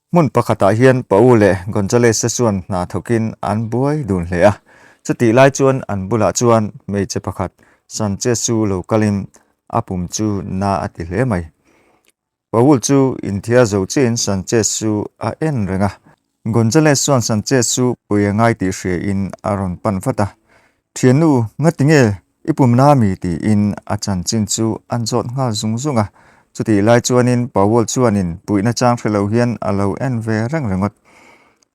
Hmun pakhatah hian Paul leh Gonzalez-a chuan hna thawkin an buai dun hle a. Chutih lai chuan an bulah chuan hmeichhe pakhat Sanchez chu lo kalin a pum chu na a ti hle mai. Paul chu inthiar zo chiahin Sanchez chu a en reng a. Gonzalez chuan Sanchez chu pui a ngai tih hriain a rawn pan vat a. Thiannu, ngati nge I pum na mi tiin a chanchin chu an zawt nghal zung zung a. Chutih lai chuanin Paul chuanin puihna chang hre lo hian a lo en ve reng ringawt.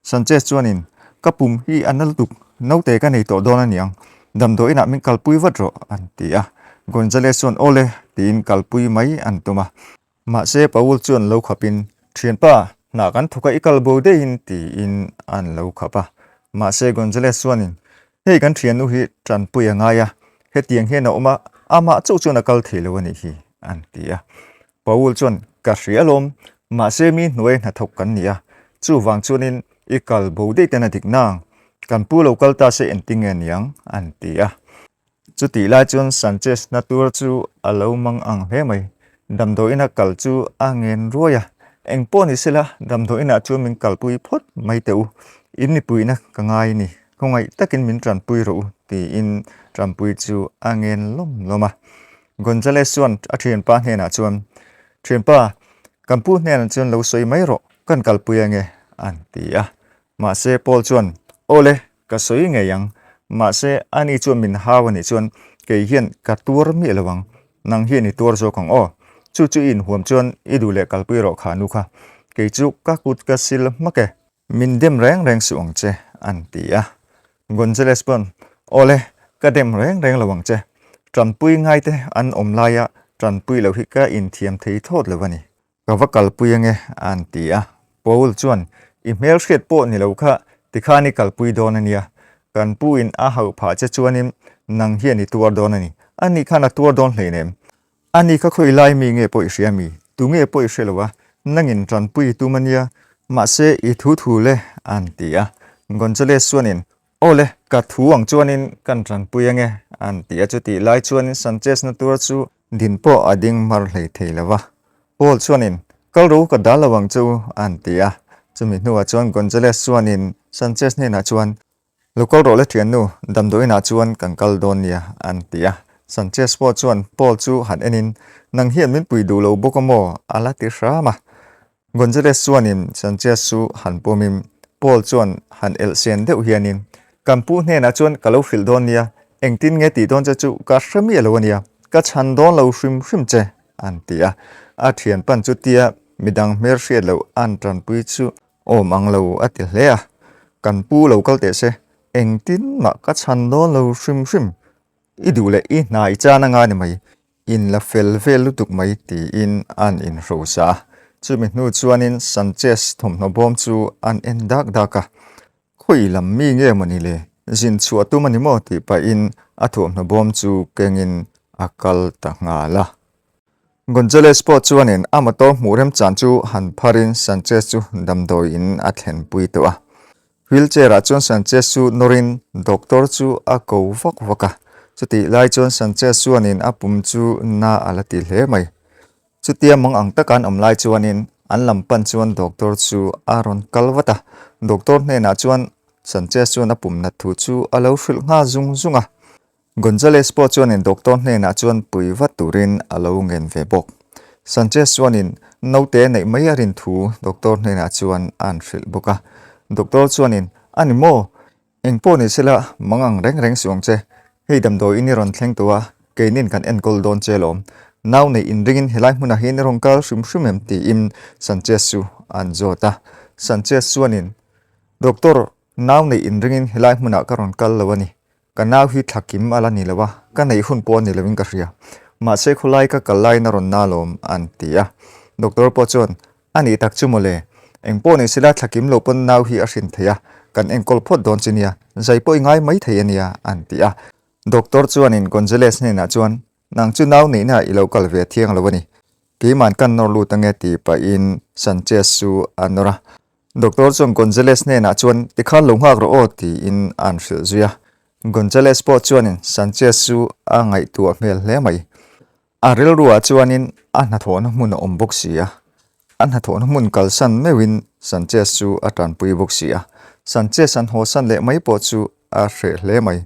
Sanchez chuanin, Ka pum hi a na lutuk, naute ka nei tawh dawn a niang, damdawiinah min kalpui vat rawh, an ti a. Gonzalez chuan, Awle, tiin kalpui mai an tum a. Mahse Paul chuan lo khapin, Thianpa, hna kan thawk a i kal bo deihin tiin an lo khap a. Mahse Gonzalez chuanin, Hei kan thiannu hi tanpui a ngai a, hetiang hian a awm a, amah chauh chuan a kal thei lo a nih hi, an ti a. Paul chuan, Ka hria alawm, mahse mi hnuai hnathawk kan ni a, chuvang chuanin i kal bo daih ten a dik nang, kan pu lo kal ta se engtin nge niang, an ti a. Chutih lai chuan Sanchez na tur chu a lo mang ang hle mai. Damdawiina kal chu a ngen ruai a, Eng pawh ni sela, damdawiinah chuan min kalpui phawt mai teh u. In mipuina ka ngai a ni, khawngaih takin min tanpui rawh u, tiin tanpui chu a ngen lawm lawm a. Gonzalez chuan a thianpa hnenah chuan, Thianpa, kan pu hnenah chuan lo sawi mai rawh, kan kalpui ange, an ti a. Mahse Paul chuan, Awle, Ka sawi ngei ang, mahse ani chuan min hau a nih chuan kei hian ka tuar miah lo ang, nang hian i tuar zawk ang aw. Chu chu i inhuam chuan i duh leh kalpui rawh kha nu kha, kei chu ka kut ka sil hmak e. Min dem reng reng suh ang che, an ti a. Gonzalez pawn, Awle, ka dem reng reng lo ang che. Tanpui ngaite an awm laia tanpui loh hi ka inthiam thei thawt lo a ni. Ka va kalpui ange, an ti a. Paul chuan, I hmelhriat pawh ni lo kha, tikhan i kalpui dawn a nia. Kan pu in a hauh phah che chuanin nang hian i tuar dawn a ni. Ani khan a tuar dawn hleinem. Ani kha khawi lai mi nge pawh i hria mi? Tu nge pawh i hre lo a, nangin tanpui i tum a nia. Mahse, i thu thu le, an ti a. Gonzalez chuanin, Aw le, ka thu ang chuanin kan tanpui ange, an ti a. Chutih lai chuanin Sanchez na tur chu Din pawh a ding mar hlei thei lo va. Paul chuanin, Kal ro ka dal lo ang che u, an ti a. Chumi hnuah chuan Gonzalez chuanin Sanchez hnenah chuan, Lo kal rawh le thiannu, damdawiinah chuan kan kal dawn nia, an ti a. Sanchez pawh chuan Paul chu han enin, Nang hian min pui duh lo bawk a maw? a la ti hram a. Gonzalez chuanin Sanchez chu han pawmin Paul chuan han elh sen deuh hianin, Kan pu hnenah chuan ka lo hrilh dawn nia, engtin nge tih dawn che chu ka hre miah lo ania, ka chhan dawn lo hrim hrim che, an ti a. A thian pan chu tia midang hmel hriat loh an tanpui chu awm ang lo a ti hle a, Kan pu lo kal teh se, engtin mah ka chhan dawn lo hrim hrim, i duh leh i hna i chan anga ni mai, In la fel vel lutuk mai tiin an inhrosa a. Chumi hnu chuanin Sanchez thawmhnaw bawm chu an en dak dak a. Khawi lam mi nge mawni le? Zin chhuah tum a ni maw tih pahin a thuamhnaw bawm chu kengin a kal ta nghal a. Gonzalez pawh chuanin a motor hmuh remchan chu han pharin Sanchez chu damdawiin a thlenpui tawh a. Wheelchair ah chuan Sanchez chu nawrin doctor chu a ko vak vak a, chutih lai chuan Sanchez chuanin a pum chu na a la ti hle mai. Chutia mang ang taka an awm lai chuanin an lam pan chuan doctor chu a rawn kal vat a, doctor hnenah chuan Sanchez chuan a pum nat thu chu a lo hrilh nghal zung zung a. Gonzalez pawh chuanin doctor hnenah chuan pui vat turin a lo ngen ve bawk. Sanchez chuanin naute neih mai a rin thu doctor hnenah chuan a an hrilh bawk a. Doctor chuanin, A ni maw? Eng pawh ni sela, mang ang reng reng suh ang che. Hei damdawiin i rawn thleng tawh a, keinin kan enkawl dawn che alawm. Nau neih inringin helai hmunah hian i rawn kal hrim hrim em? tiin Sanchez chu an zawt a. Sanchez chuanin, Doctor, nau neih inringin helai hmunah ka rawn kal lo a ni. Ka nau hi thla kim a la ni lo a, ka neih hun pawh a ni loin ka hria. Mahse khawlai ka kal laiin a rawn na lawm, an ti a. Doctor pawh chuan, A nih tak chu mawle, eng pawh ni sela thla kim lo pawn nau hi a hrin thei a, kan enkawl phawt dawn chi nia, zai pawh i ngai mai thei a nia, an ti a. Doctor chuanin Gonzalez hnenah chuan, Nang chu nau neihna i lo kal ve thiang lo a ni. Keiman kan nawr lut ange tih pahin Sanchez chu a nawr a. Doctor chuan Gonzalez hnenah chuan tikhan lo nghak rawh aw tiin an hrilh zui a. Gonzalez pawh chuanin Sanchez chu a ngaihtuah hmel hle mai. A rilruah chuanin a hnathawhna hmun a awm bawk si a. A hnathawhna hmun kalsan meuhin Sanchez chu a tanpui bawk si a. Sanchez an hawsan leh mai pawh chu a hreh hle mai.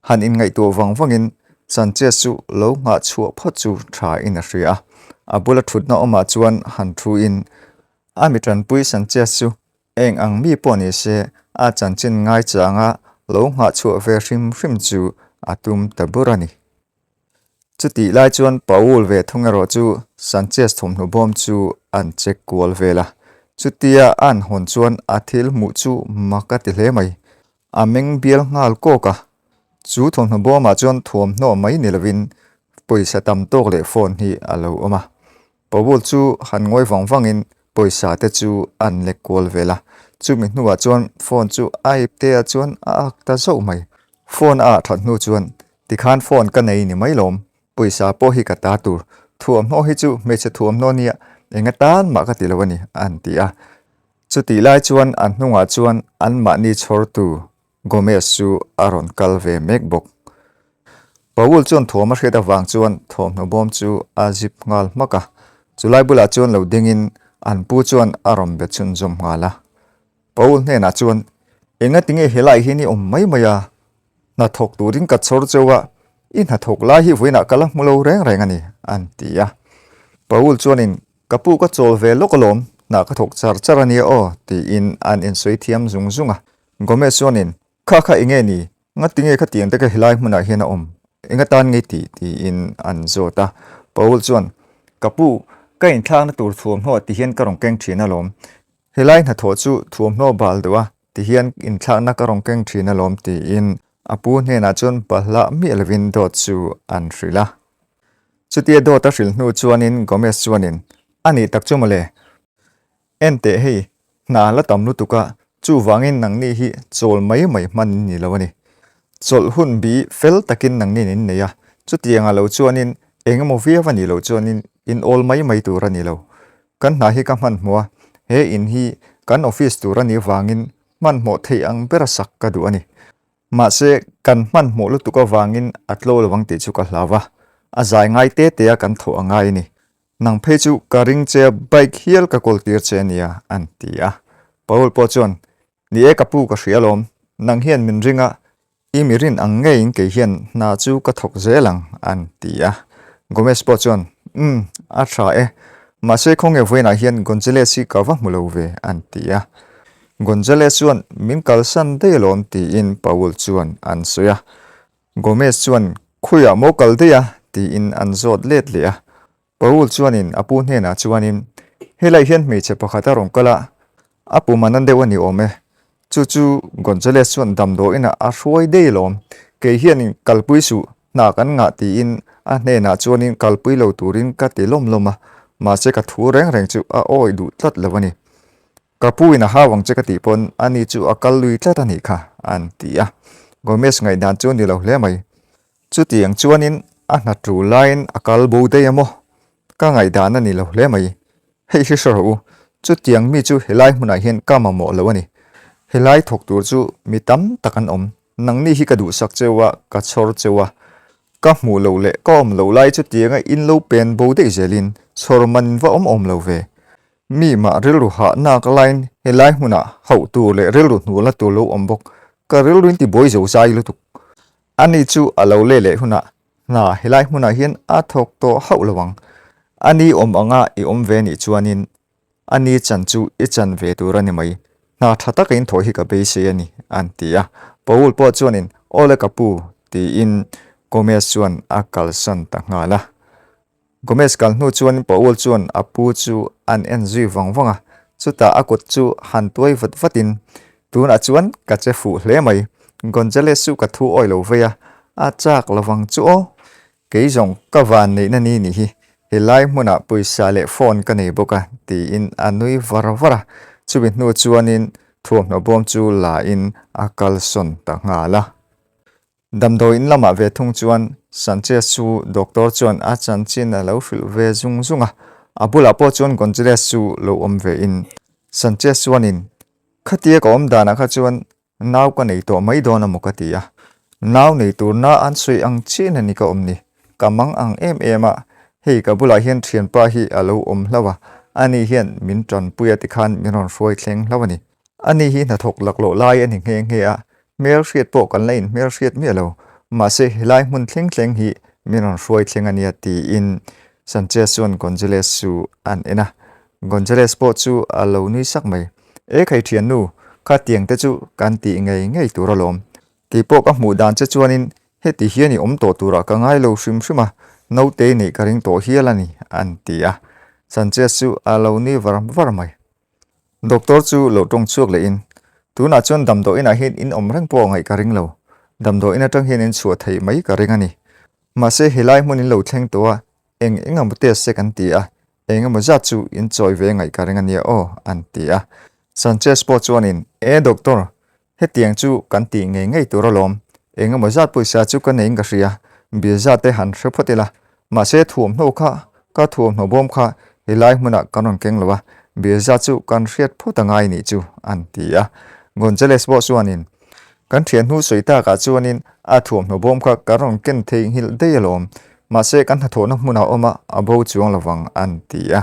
Han inngaihtuah vang vangin Sanchez chu lo nghah chhuah phawt chu tha in a hria a. A bula thutna awmah chuan han thu in a mi tanpui Sanchez chu eng ang mi pawh ni se a chanchin ngaichanga lo nghah chhuah ve hrim hrim chu a tum ta bur a ni. Chutih lai chuan Paul ve thung erawh chu Sanchez thawmhnaw bawm chu an check kual vel a. Chutia a an hawn chuan a thil hmuh chu mak a ti hle mai. A meng bial nghal kawk a. Chu thawmhnaw bawmah chuan thuamhnaw mai ni lovin pawisa tam tawk leh phone hi a lo awm a. Paul chu han ngawi vang vangin pawisa te chu an lek kual vel a. Chumi hnuah chuan phone chu a ipte ah chuan a ak ta zauh mai. Phone a ah that hnu chuan Tikhan phone ka nei ni mai lawm, pawisa pawh hi ka ta tur, thuamhnaw hi chu hmeichhe thuamhnaw nia eng atan mah ka ti lo a ni, an ti a. Chutih lai chuan an hnungah chuan anmahni chhawrtu Gomez chu a rawn kal ve mek bawk. Paul chuan thuam a hriat avang chuan thawmhnaw bawm chu a zip nghal hmak a, chulai bulah chuan lo dingin an pu chuan a rawn be chhunzawm nghal a. Paul hnenah chuan, Engatinge helai hian i awm mai mai a? Hnathawk turin ka chhawr cheu a, i hnathawk lai hi vawiinah ka la hmu lo reng reng a ni, an ti a. Paul chuanin, Ka pu ka chawl ve lawk alawm, hna ka thawk char char a nia aw, tiin an insawi thiam zung zung a. Gomez chuanin, Kha kha enge ni? Ngatinge khatiang te ka helai hmunah hian a awm? Enga tan ngei tih? tiin an zawt a. Paul chuan, Ka pu, ka inthlakna tur thuamhnaw ti hian ka rawn keng thin alawm. Helai hnathawh chu thuamhnaw bal deuh a, tihian inthlakna ka rawn keng thin alawm tiin a pu hnenah chuan balhlah miah lovin dawt chu an hrilh a. Chutia dawt a hrilh hnu chuanin Gomez chuanin, A nih tak chu mawle, enteh hei, hna la tam lutuk a, chuvangin nangni hi chawl mai mai hman in ni lo a ni. Chawlh hun bi fel takin nangnin in nei a, chutiangah lo chuanin eng emaw viau a nih loh chuanin in awl mai mai tur a ni lo. Kan hna hi ka hmanhmawh a, he in hi kan office tur a nih vangin hmanhmawh theih ang bera sak ka duh a ni. Mahse, kan hmanhmawh lutuk avangin a tlo lo ang tih chu ka hlau a, a zai ngai te te a kan thawh a ngai a ni. Nang phei chu ka ring che a bike hial ka kawl tir che a nia, an ti a. Paul pawh chuan, Ni e ka pu ka hria alawm, nang hian min ring a, I mi rin ang ngeiin kei hian hna chu ka thawk zel ang, an ti a. Gomez pawh chuan, Umm, a tha e. Mahse khawnge vawiinah hian Gonzalez hi ka va hmu lo ve, an ti a. Gonzalez chuan, Min kalsan daih alawm, tiin Paul chuan an sawi a. Gomez chuan, Khawiah maw kal daih a? tiin an zawt let leh a. Paul chuanin a pu hnenah chuanin, Helai hian hmeichhe pakhat a rawn kal a, a pum a na deuh a ni awm e. Chu chu Gonzalez chuan damdawiinah a hruai daih alawm. Kei hianin kalpui suh, hna kan ngah tiin a hnenah chuanin kalpui lo turin ka ti lawm lawm a, mahse ka thu reng reng chu a awi duh tlat lo a ni. Ka pu in a hau ang che ka tih pawn ani chu a kal lui tlat a nih kha, an ti a. Gomez ngaihdan chu a ni lo hle mai. Chutiang chuanin a hna tul laiin a kal bo daih a maw? Ka ngaihdan a ni lo hle mai. Hei hi hre rawh u, chutiang mi chu helai hmunah hian ka mamawh lo a ni. Helai thawk tur chu mi tam tak an awm, nangni hi ka duhsak cheu a, ka chhawr cheu a. Ka hmuh loh leh ka awm loh lai chutianga in lo pen bo daih zelin chhawr man in va awm awm lo ve. Mi mah rilru hahnak laiin helai hmunah hauh tur leh rilru hnualna tur lo awm bawk, ka rilruin tibuai zo zai lutuk. Ani chu a lo leh leh hunah hna helai hmunah hian a thawk tawh hauh lo ang. Ani awm anga i awm ve nih chuanin ani chan chu i chan ve tur a ni mai. Hna tha taka in thawh hi ka beisei a ni, an ti a. Paul pawh chuanin, Aw le ka pu, tiin Gomez chuan a kalsan ta nghal a. Gomez kal hnu chuan Paul chuan a pu chu an en zui vang vang a, chutah a kut chu han tuai vat vatin, Tunah chuan ka che fuh hle mai, Gonzalez chu ka thu awi lo vei a, a chak lo vang chu aw. Kei zawng ka van neihna ni nih hi, helai hmunah pawisa leh phone ka nei bawk a, tiin a nui var var a, chumi hnu chuanin thuamhnaw bawm chu la in a kalsawn ta nghal a. Damdawi in lamah ve thung chuan Sanchez chu doctor chuan a chanchin a lo hrilh ve zung zung a, a bulah pawh chuan Gonzalez chu lo awm ve in Sanchez chuanin, Khatia ka awm danah kha chuan nau ka nei tawh mai dawn a maw ka ti a, nau nei tur na an sawi ang chiah in a ni ka awm ni, ka mang ang em em a, hei ka bulah hian thianpa hi a lo awm hlauh a. Ani hian min tanpui a tikhan min rawn hruai thleng hlauh a ni. Ani hi hnathawk laklawh lai a ni nghe nghe a, hmelhriat pawh kan la inhmelhriat miah lo. Mahse helai hmun thleng thleng hi min rawn hruai thleng a nia tiin Sanchez chuan Gonzalez chu an en a. Gonzalez pawh chu a lo nui sak mai. E khai thiannu, kha tiang te chu kan tih ngei ngei tur alawm. Kei pawh ka hmuh dan che chuanin heti hian i awm tawh turah ka ngai lo hrim hrim a, naute neih ka ring tawh hial a ni, an ti a. Sanchez chu a lo nui var var mai. Doctor chu lo tawng chhuak lehin, Tunah chuan damdawiin ah hian in awm reng pawh ngaih ka ring lo. Damdawiin atang hian in chhuah theih mai ka ring a ni. Mahse helai hmun in lo thleng tawh a, eng eng emaw test se kan ti a, eng emaw zat chu in chawi ve ngaih ka ring a nia aw, an ti a. Sanchez pawh chuanin, E doctor, Hetiang chu kan tih ngei ngei tur alawm. Eng emaw zat pawisa chu ka neiin ka hria, bill zat te han hre phawt ila. Mahse thuamhnaw kha, ka thuamhnaw bawm kha helai hmunah kan rawn keng lo a, bill zat chu kan hriat phawt a ngai nih chu, an ti a. Gonzalez pawh chuanin, Kan thianhnu sawi takah chuanin a thuamhnaw bawm kha kan rawn ken theihnghilh daih alawm. Mahse kan hnathawhna hmunah awm a, a bo chuang lovang, an ti a.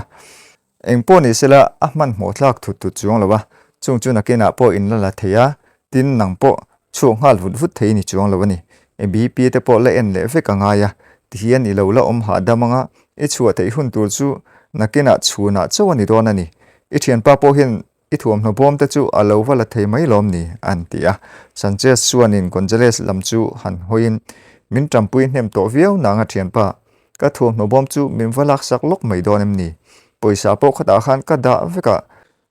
Eng pawh ni sela a hmanhmawh tlak thut thut chuang lo a, chung chu nakinah pawh in la la thei a, tin nang pawh chhuak nghal vut vut thei ni chuang lo a ni. I BP te pawh la en leh vek a ngai a, tihian i lo la awm hahdam anga i chhuah theih hun tur chu nakinah chhunah chauh a ni dawn a ni. I thianpa pawh hian i thuamhnaw bawm te chu a lo va la thei mai lawm ni? an ti a. Sanchez chuanin Gonzalez lam chu han hawiin, Min tampui hnem tawh viau nanga thianpa, ka thuamhnaw bawm chu min va laksak lawk mai dawn em ni? Pawisa pawh khatah khan ka dah vek a,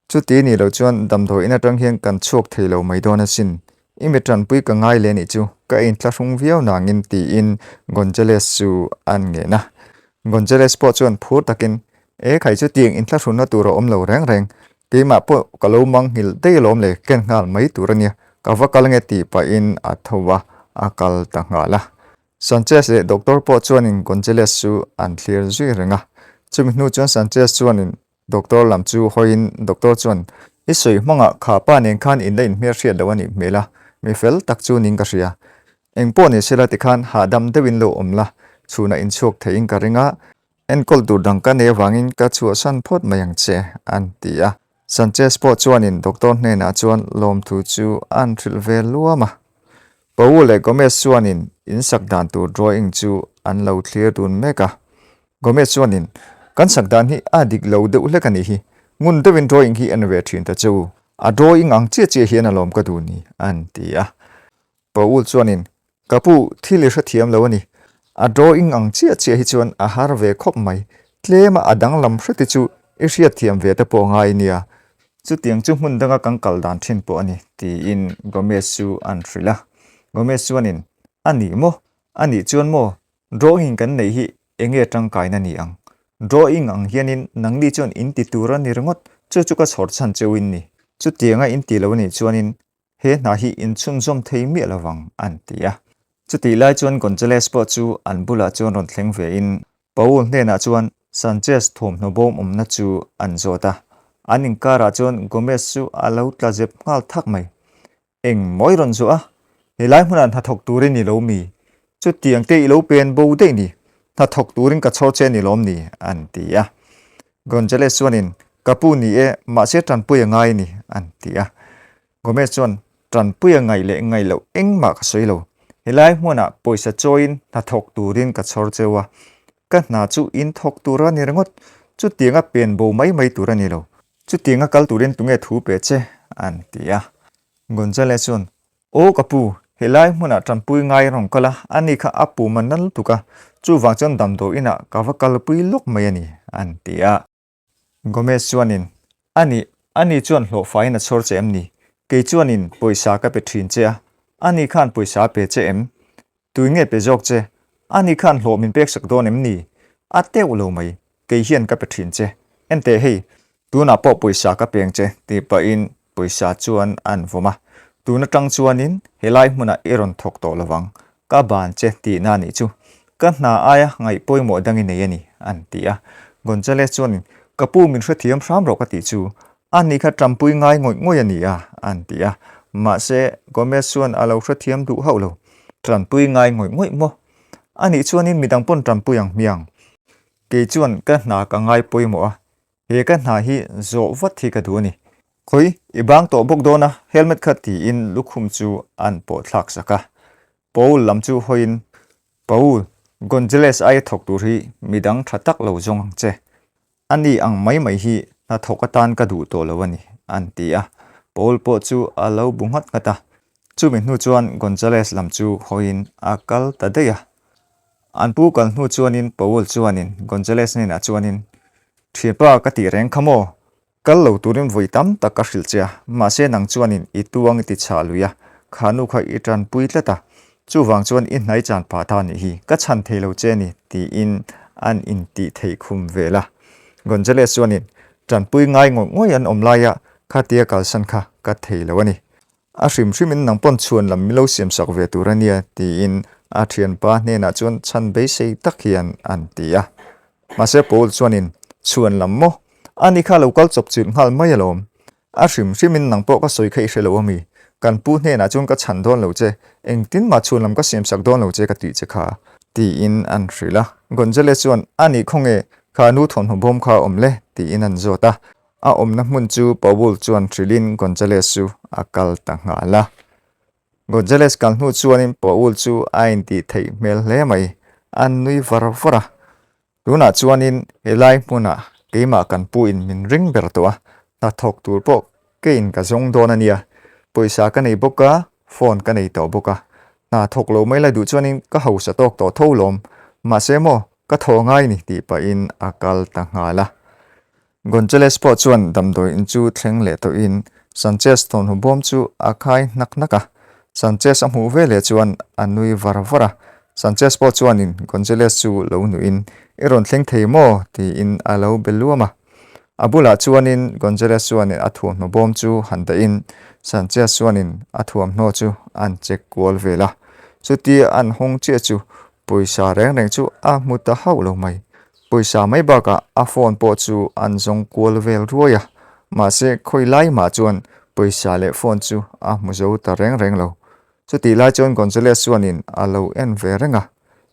chuti ni lo chuan damdawiin atang hian kan chhuak thei lo mai dawn asin. I mi tanpui ka ngai leh nih chu ka inthlahrung viau nangin tiin Gonzalez chu an ngen a. Gonzalez pawh chuan phur takin, E khai chu tiang inthlahrunna tur a awm lo reng reng, keimah pawh ka lo mang nghilh daih alawm le, ken nghal mai tur a nia, ka va kal nge tih pahin a tho a, a kal ta nghal a. Sanchez leh doctor pawh chuanin Gonzalez chu an thlir zui reng a, chumi hnu chuan Sanchez chuanin Doctor lam chu hawiin doctor chuan, I sawi hmangah kha pa nen khan in la inhmelhriat lo a nih hmel a, mi fel tak chu ning ka hria. Eng pawh ni sela tikhan hahdam deuhin lo awm la, chhunah inchhuak theihin ka ring a, enkawl tur dang ka nei avangin ka chhuahsan phawt mai ang che, an ti a. Sanchez pawh chuanin doctor hnenah chuan lawmthu chu an hrilh ve luam a. Paul leh Gomez chuanin in sak dan tur drawing chu an lo thlir dun mek a. Gomez chuanin, Kan sak dan hi a dik lo deuh hlek a nih hi. Ngun deuhin drawing hi en ve thin ta che u. A drawing ang chiah chiah hian alawm ka duh ni, an ti a. Paul chuanin, Ka pu, thil i hrethiam lo a ni. A drawing ang chiah chiah hi chuan a har ve khawp mai. Tlema a danglam hreti chu i hriatthiam ve te pawh ngai nia. Chutiang chu hmun danga kan kal dan thin pawh a ni, tiin Gomez chu an hrilh a. Gomez chuanin, A nih maw? A nih chuan maw? Drawing kan neih hi enge tangkaina ni ang? Drawing ang hianin nangni chuan in ti tur a ni ringawt, chu chu ka chhawr chhan cheu in ni. Chutianga in ti lo a nih chuanin he hna hi in chhunzawm thei miah lo vang, an ti a. Chutih lai chuan Gonzalez pawh chu an bulah chuan rawn thleng ve in Paul hnenah chuan Sanchez thawmhnaw bawm awmna chu an zawt a. An inkarah chuan Gomez chu a lo tla zep nghal thak mai. Eng mawi rawn zawh a, helai hmunah hnathawk turin i lo mi? Chutiang te i lo pen bo daih ni, hnathawk turin ka chhawr che ni lawm ni? an ti a. Gonzalez chuanin, Ka pu ni e, mahse tanpui a ngai ni, an ti a. Gomez chuan, Tanpui a ngaih leh ngaih loh engmah ka sawi lo. Helai hmunah pawisa chawiin hnathawk turin ka chhawr cheu a, ka hna chu in thawk tur a ni ringawt, chutianga pen bo mai mai tur a ni lo. Chutianga kal turin tunge thu pe che? an ti a. Gonzalez chuan, Aw ka pu, helai hmunah tanpui ngai rawn kal a, ani kha a pum a na lutuk a, chuvang chuan damdawi inah ka va kalpui lawk mai a ni, an ti a. Gomez chuanin, Ani, ani chuan hlawhfaiin a chhawr che em ni? Kei chuanin pawisa ka pe thin che a, ani khan pawisa a pe che em? Tui nge pe zawk che? Ani khan hlawh min pek sak dawn em ni? A teuh lo mai, kei hian ka pe thin che. Enteh hei, tunah pawh pawisa ka peng che tih pahin pawisa chuan an vawm a. Tun atang chuanin helai hmunah i rawn thawk tawh lovang, ka ban che tihna a nih chu. Ka hna aia ngaih pawimawh dang i nei a ni, an ti a. Gonzalez chuanin, Ka pu min hrethiam hram rawh ka tih chu, A ni kha tanpui ngai ngawih ngawih a ni a, an ti a. Mahse, Gomez chuan a lo hrethiam duh hauh lo. Tanpui ngai ngawih ngawih maw? A nih chuanin midang pawn tanpui ang hmiang. Kei chuan ka hna ka ngai pawimawh a. He ka hna hi zawh vat hi ka duh a ni. Khawi, i bang tawh bawk dawn a, helmet kha tiin lukhum chu an pawh thlak sak a. Paul lam chu hawiin, Paul, Gonzales aia thawk tur hi midang tha tak lo zawng ang che. A ni ang mai mai hi hnathawk atan ka duh tawh lo a ni, an ti a. Paul pawh chu a lo bu nghat nghat a. Chumi hnu chuan Gonzales lam chu hawiin a kal ta daih a. An pu kal hnu chuanin Paul chuanin Gonzales hnenah chuanin, Thianpa ka tih reng kha maw? Kal lo turin vawi tam tak ka hrilh che a, mahse nang chuanin i tuang i ti chhah lui a, kha nu kha i tanpui tlat a, chuvang chuan i hnai chan pah ta nih hi, ka chhan thei lo che ni, tiin an intih theih khum vel a. Gonzales chuanin, Tanpui ngai ngawih ngawih an awm laia khatia kalsan kha ka thei lo a ni. A hrim hrimin nang pawn chhuan lam milo siam sak ve tur a nia, tiin a thianpa hnenah chuan chhan beisei tak hian an ti a. Mahse Paul chuanin, Chhuan lam maw? Ani kha lo kal chawp chilh nghal mai alawm. A hrim hrimin nang pawh ka sawi kha i hre lo ami? Kan pu hnenah chuan ka chhan dawn lo che, engtin mah chhuan lam ka siam sak dawn lo che ka tih che kha, tiin an hrilh a. Gonzales chuan, Ani khawnge kha nu thawmhnaw bawm kha a awm le? tiin an zawt a. A awmna hmun chu Paul chuan hrilhin Gonzales chu a kal ta nghal a. Gonzales kal hnu chuanin Paul chu a intih theih hmel hle mai, a nui var var a. Tunah chuanin helai hmunah keimah kan puin min ring ber tawh a, hnathawk tur pawh keiin ka zawng dawn a nia. Pawisa ka nei bawk a, phone ka nei tawh bawk a. Hna thawk lo mai lai duh chuanin ka hausa tawk tawh tho lawm. Mahse maw, ka thaw ngai ni tih pahin a kal ta nghal a. Gonzales pawh chuan damdawi in chu thleng leh tawhin Sanchez thawmhnaw bawm chu a khai hnak hnak a. Sanchez a hmuh ve leh chuan a nui var var a. Sanchez pawh chuanin Gonzales chu lo nuihin, I rawn thleng thei maw? tiin a lo be luam a. A bulah chuanin Gonzales chuanin a thuamhnaw bawm chu han dahin Sanchez chuanin a thuamhnaw chu an check kual vel a. Chutia an hawng chiah chu pawisa reng reng chu a hmu ta hauh lo mai. Pawisa mai bakah a phone pawh chu an zawng kual vel ruai a, mahse khawi lai mah chuan pawisa leh phone chu a hmu zo ta reng reng lo. Chutih lai chuan Gonzales chuanin a lo en ve reng a,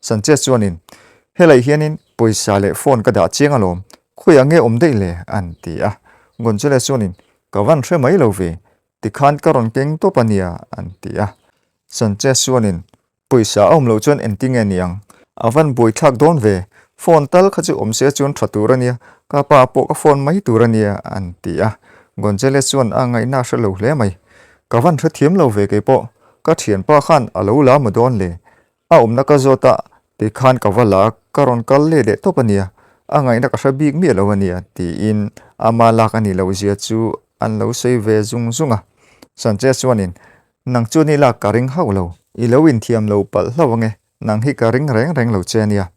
Sanchez chuanin, Helai hianin pawisa leh phone ka dah chiang alawm, khawiah nge awm daih le? an ti a. Gonzales chuanin, Ka van hre mai lo ve, tikhan ka rawn keng tawp a nia, an ti a. Sanchez chuanin, Pawisa a awm loh chuan engtin nge ni ang? A van buaithlak dawn ve, phone tal kha chu awm se chuan tha tur a nia, ka pa pawh ka phone mai tur a nia, an ti a. Gonzales chuan a ngaihna a hre lo hle mai. Ka van hrethiam lo ve kei pawh, ka thianpa khan a lo la maw dawn le? A awmna ka zawt a, tikhan ka va la, ka rawn kal leh leh tawp a nia, a ngaihna ka hre bik miah lo a nia, tiin ama lak a nih loh zia chu an lo sawi ve zung zung a. Sanchez chuanin, Nang chuan i lak ka ring hauh lo. I lo inthiam lo palh hlauh ange, nang hi ka ring reng reng lo che ania.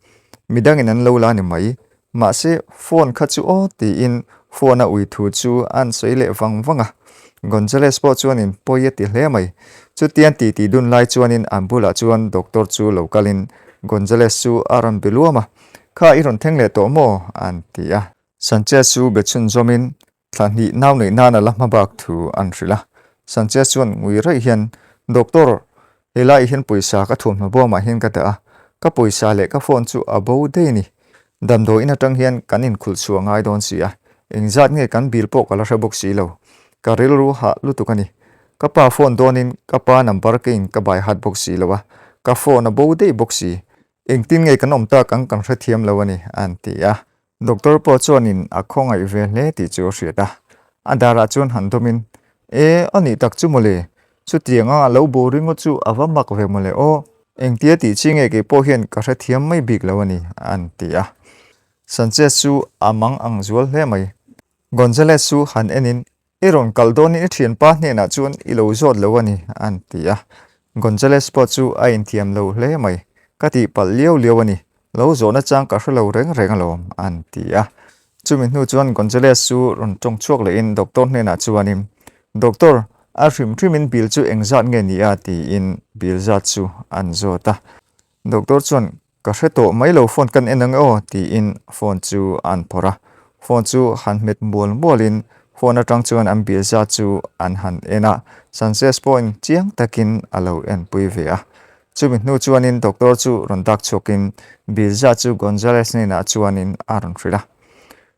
Midangin an lo la ni mai. Mahse, phone kha chu aw tiin phone a ui thu chu an sawi leh vang vang a. Gonzales pawh chuanin pawi a ti hle mai. Chutian ti tih dun lai chuanin an bulah chuan doctor chu lo kalin Gonzales chu a rawn be luam a. Kha i rawn thleng leh tawh maw? an ti a. Sanchez chu be chhunzawmin Thla hnih nau neih nan a la hma bak thu an hrilh a. Sanchez chuan ngui raih hian, Doctor, helaiah hian pawisa ka thuamhnaw bawmah hian ka dah a, ka pawisa leh ka phone chu a bo daih a ni. Damdawiin atang hian kan inkhulh chhuah ngai dawn si a, engzat nge kan bill pawh ka la hre bawk si lo. Ka rilru hah lutuk a ni. Ka pa phone dawnin ka pa number keiin ka bai hat bawk si lo a, ka phone a bo daih bawk si. Engtin nge kan awm tak ang kan hrethiam lo a ni, an ti a. Doctor pawh chuanin a khawngaih ve hle tih chu a hriat a, a darah chuan han dawmin, E, a nih tak chu mawle, chutiang anga lo bo ringawt chu a va mak ve mawle aw, engtia tih chi nge kei pawh hian ka hrethiam mai bik lo a ni, an ti a. Sanchez chu a mang ang zual hle mai. Gonzalez chu han enin, I rawn kal dawnin i thianpa hnenah chuan i lo zawt lo a ni, an ti a. Gonzalez pawh chu a inthiam lo hle mai. Ka tihpalh liau liau a ni, lo zawhna chang ka hre lo reng reng alawm, an ti a. Chumi hnu chuan Gonzalez chu rawn tawng chhuak lehin doctor hnenah chuanin, Doctor, a hrim hrimin bill chu engzat nge ni a? tiin bill zat chu an zawt a. Doctor chuan, Ka hre tawh mai lo phone kan en ang e aw tiin phone chu an phawrh a, phone chu han hmet mual mualin phone atang chuan an bill zat chu an han en a, Sanchez pawhin chiang takin a lo enpui ve a. Chumi hnu chuanin doctor chu rawn dak chhuakin bill zat chu Gonzalez hnenah chuanin a rawn hrilh a.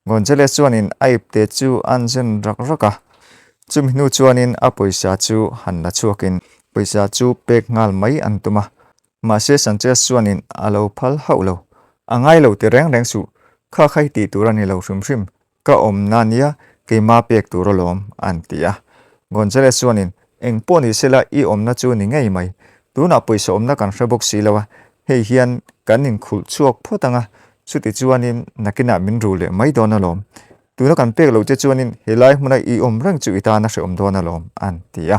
Gonzales chuanin a ipte chu a'n zen rak rak a, chumi hnu chuanin a pawisa chu han la chhuakin pawisa chu pek nghal mai an tum a. Mahse Sanchez chuanin a lo phal hauh lo. A ngai lo ti reng reng suh, kha kha hi tih tur a ni lo hrim hrim, ka awmna nia keima pek tur alawm, an ti a. Gonzales chuanin, Eng pawh ni sela i awmna chu ni ngei mai. Tunah pawisa awmna kan hre bawk si lo a, hei hian kan inkhulh chhuak phawt ang a, chuti chuanin nakinah min ru leh mai dawn alawm. Tuna kan pek loh che chuanin helai hmuna i awm reng chu i tan a hrehawm dawn alawm, an ti a.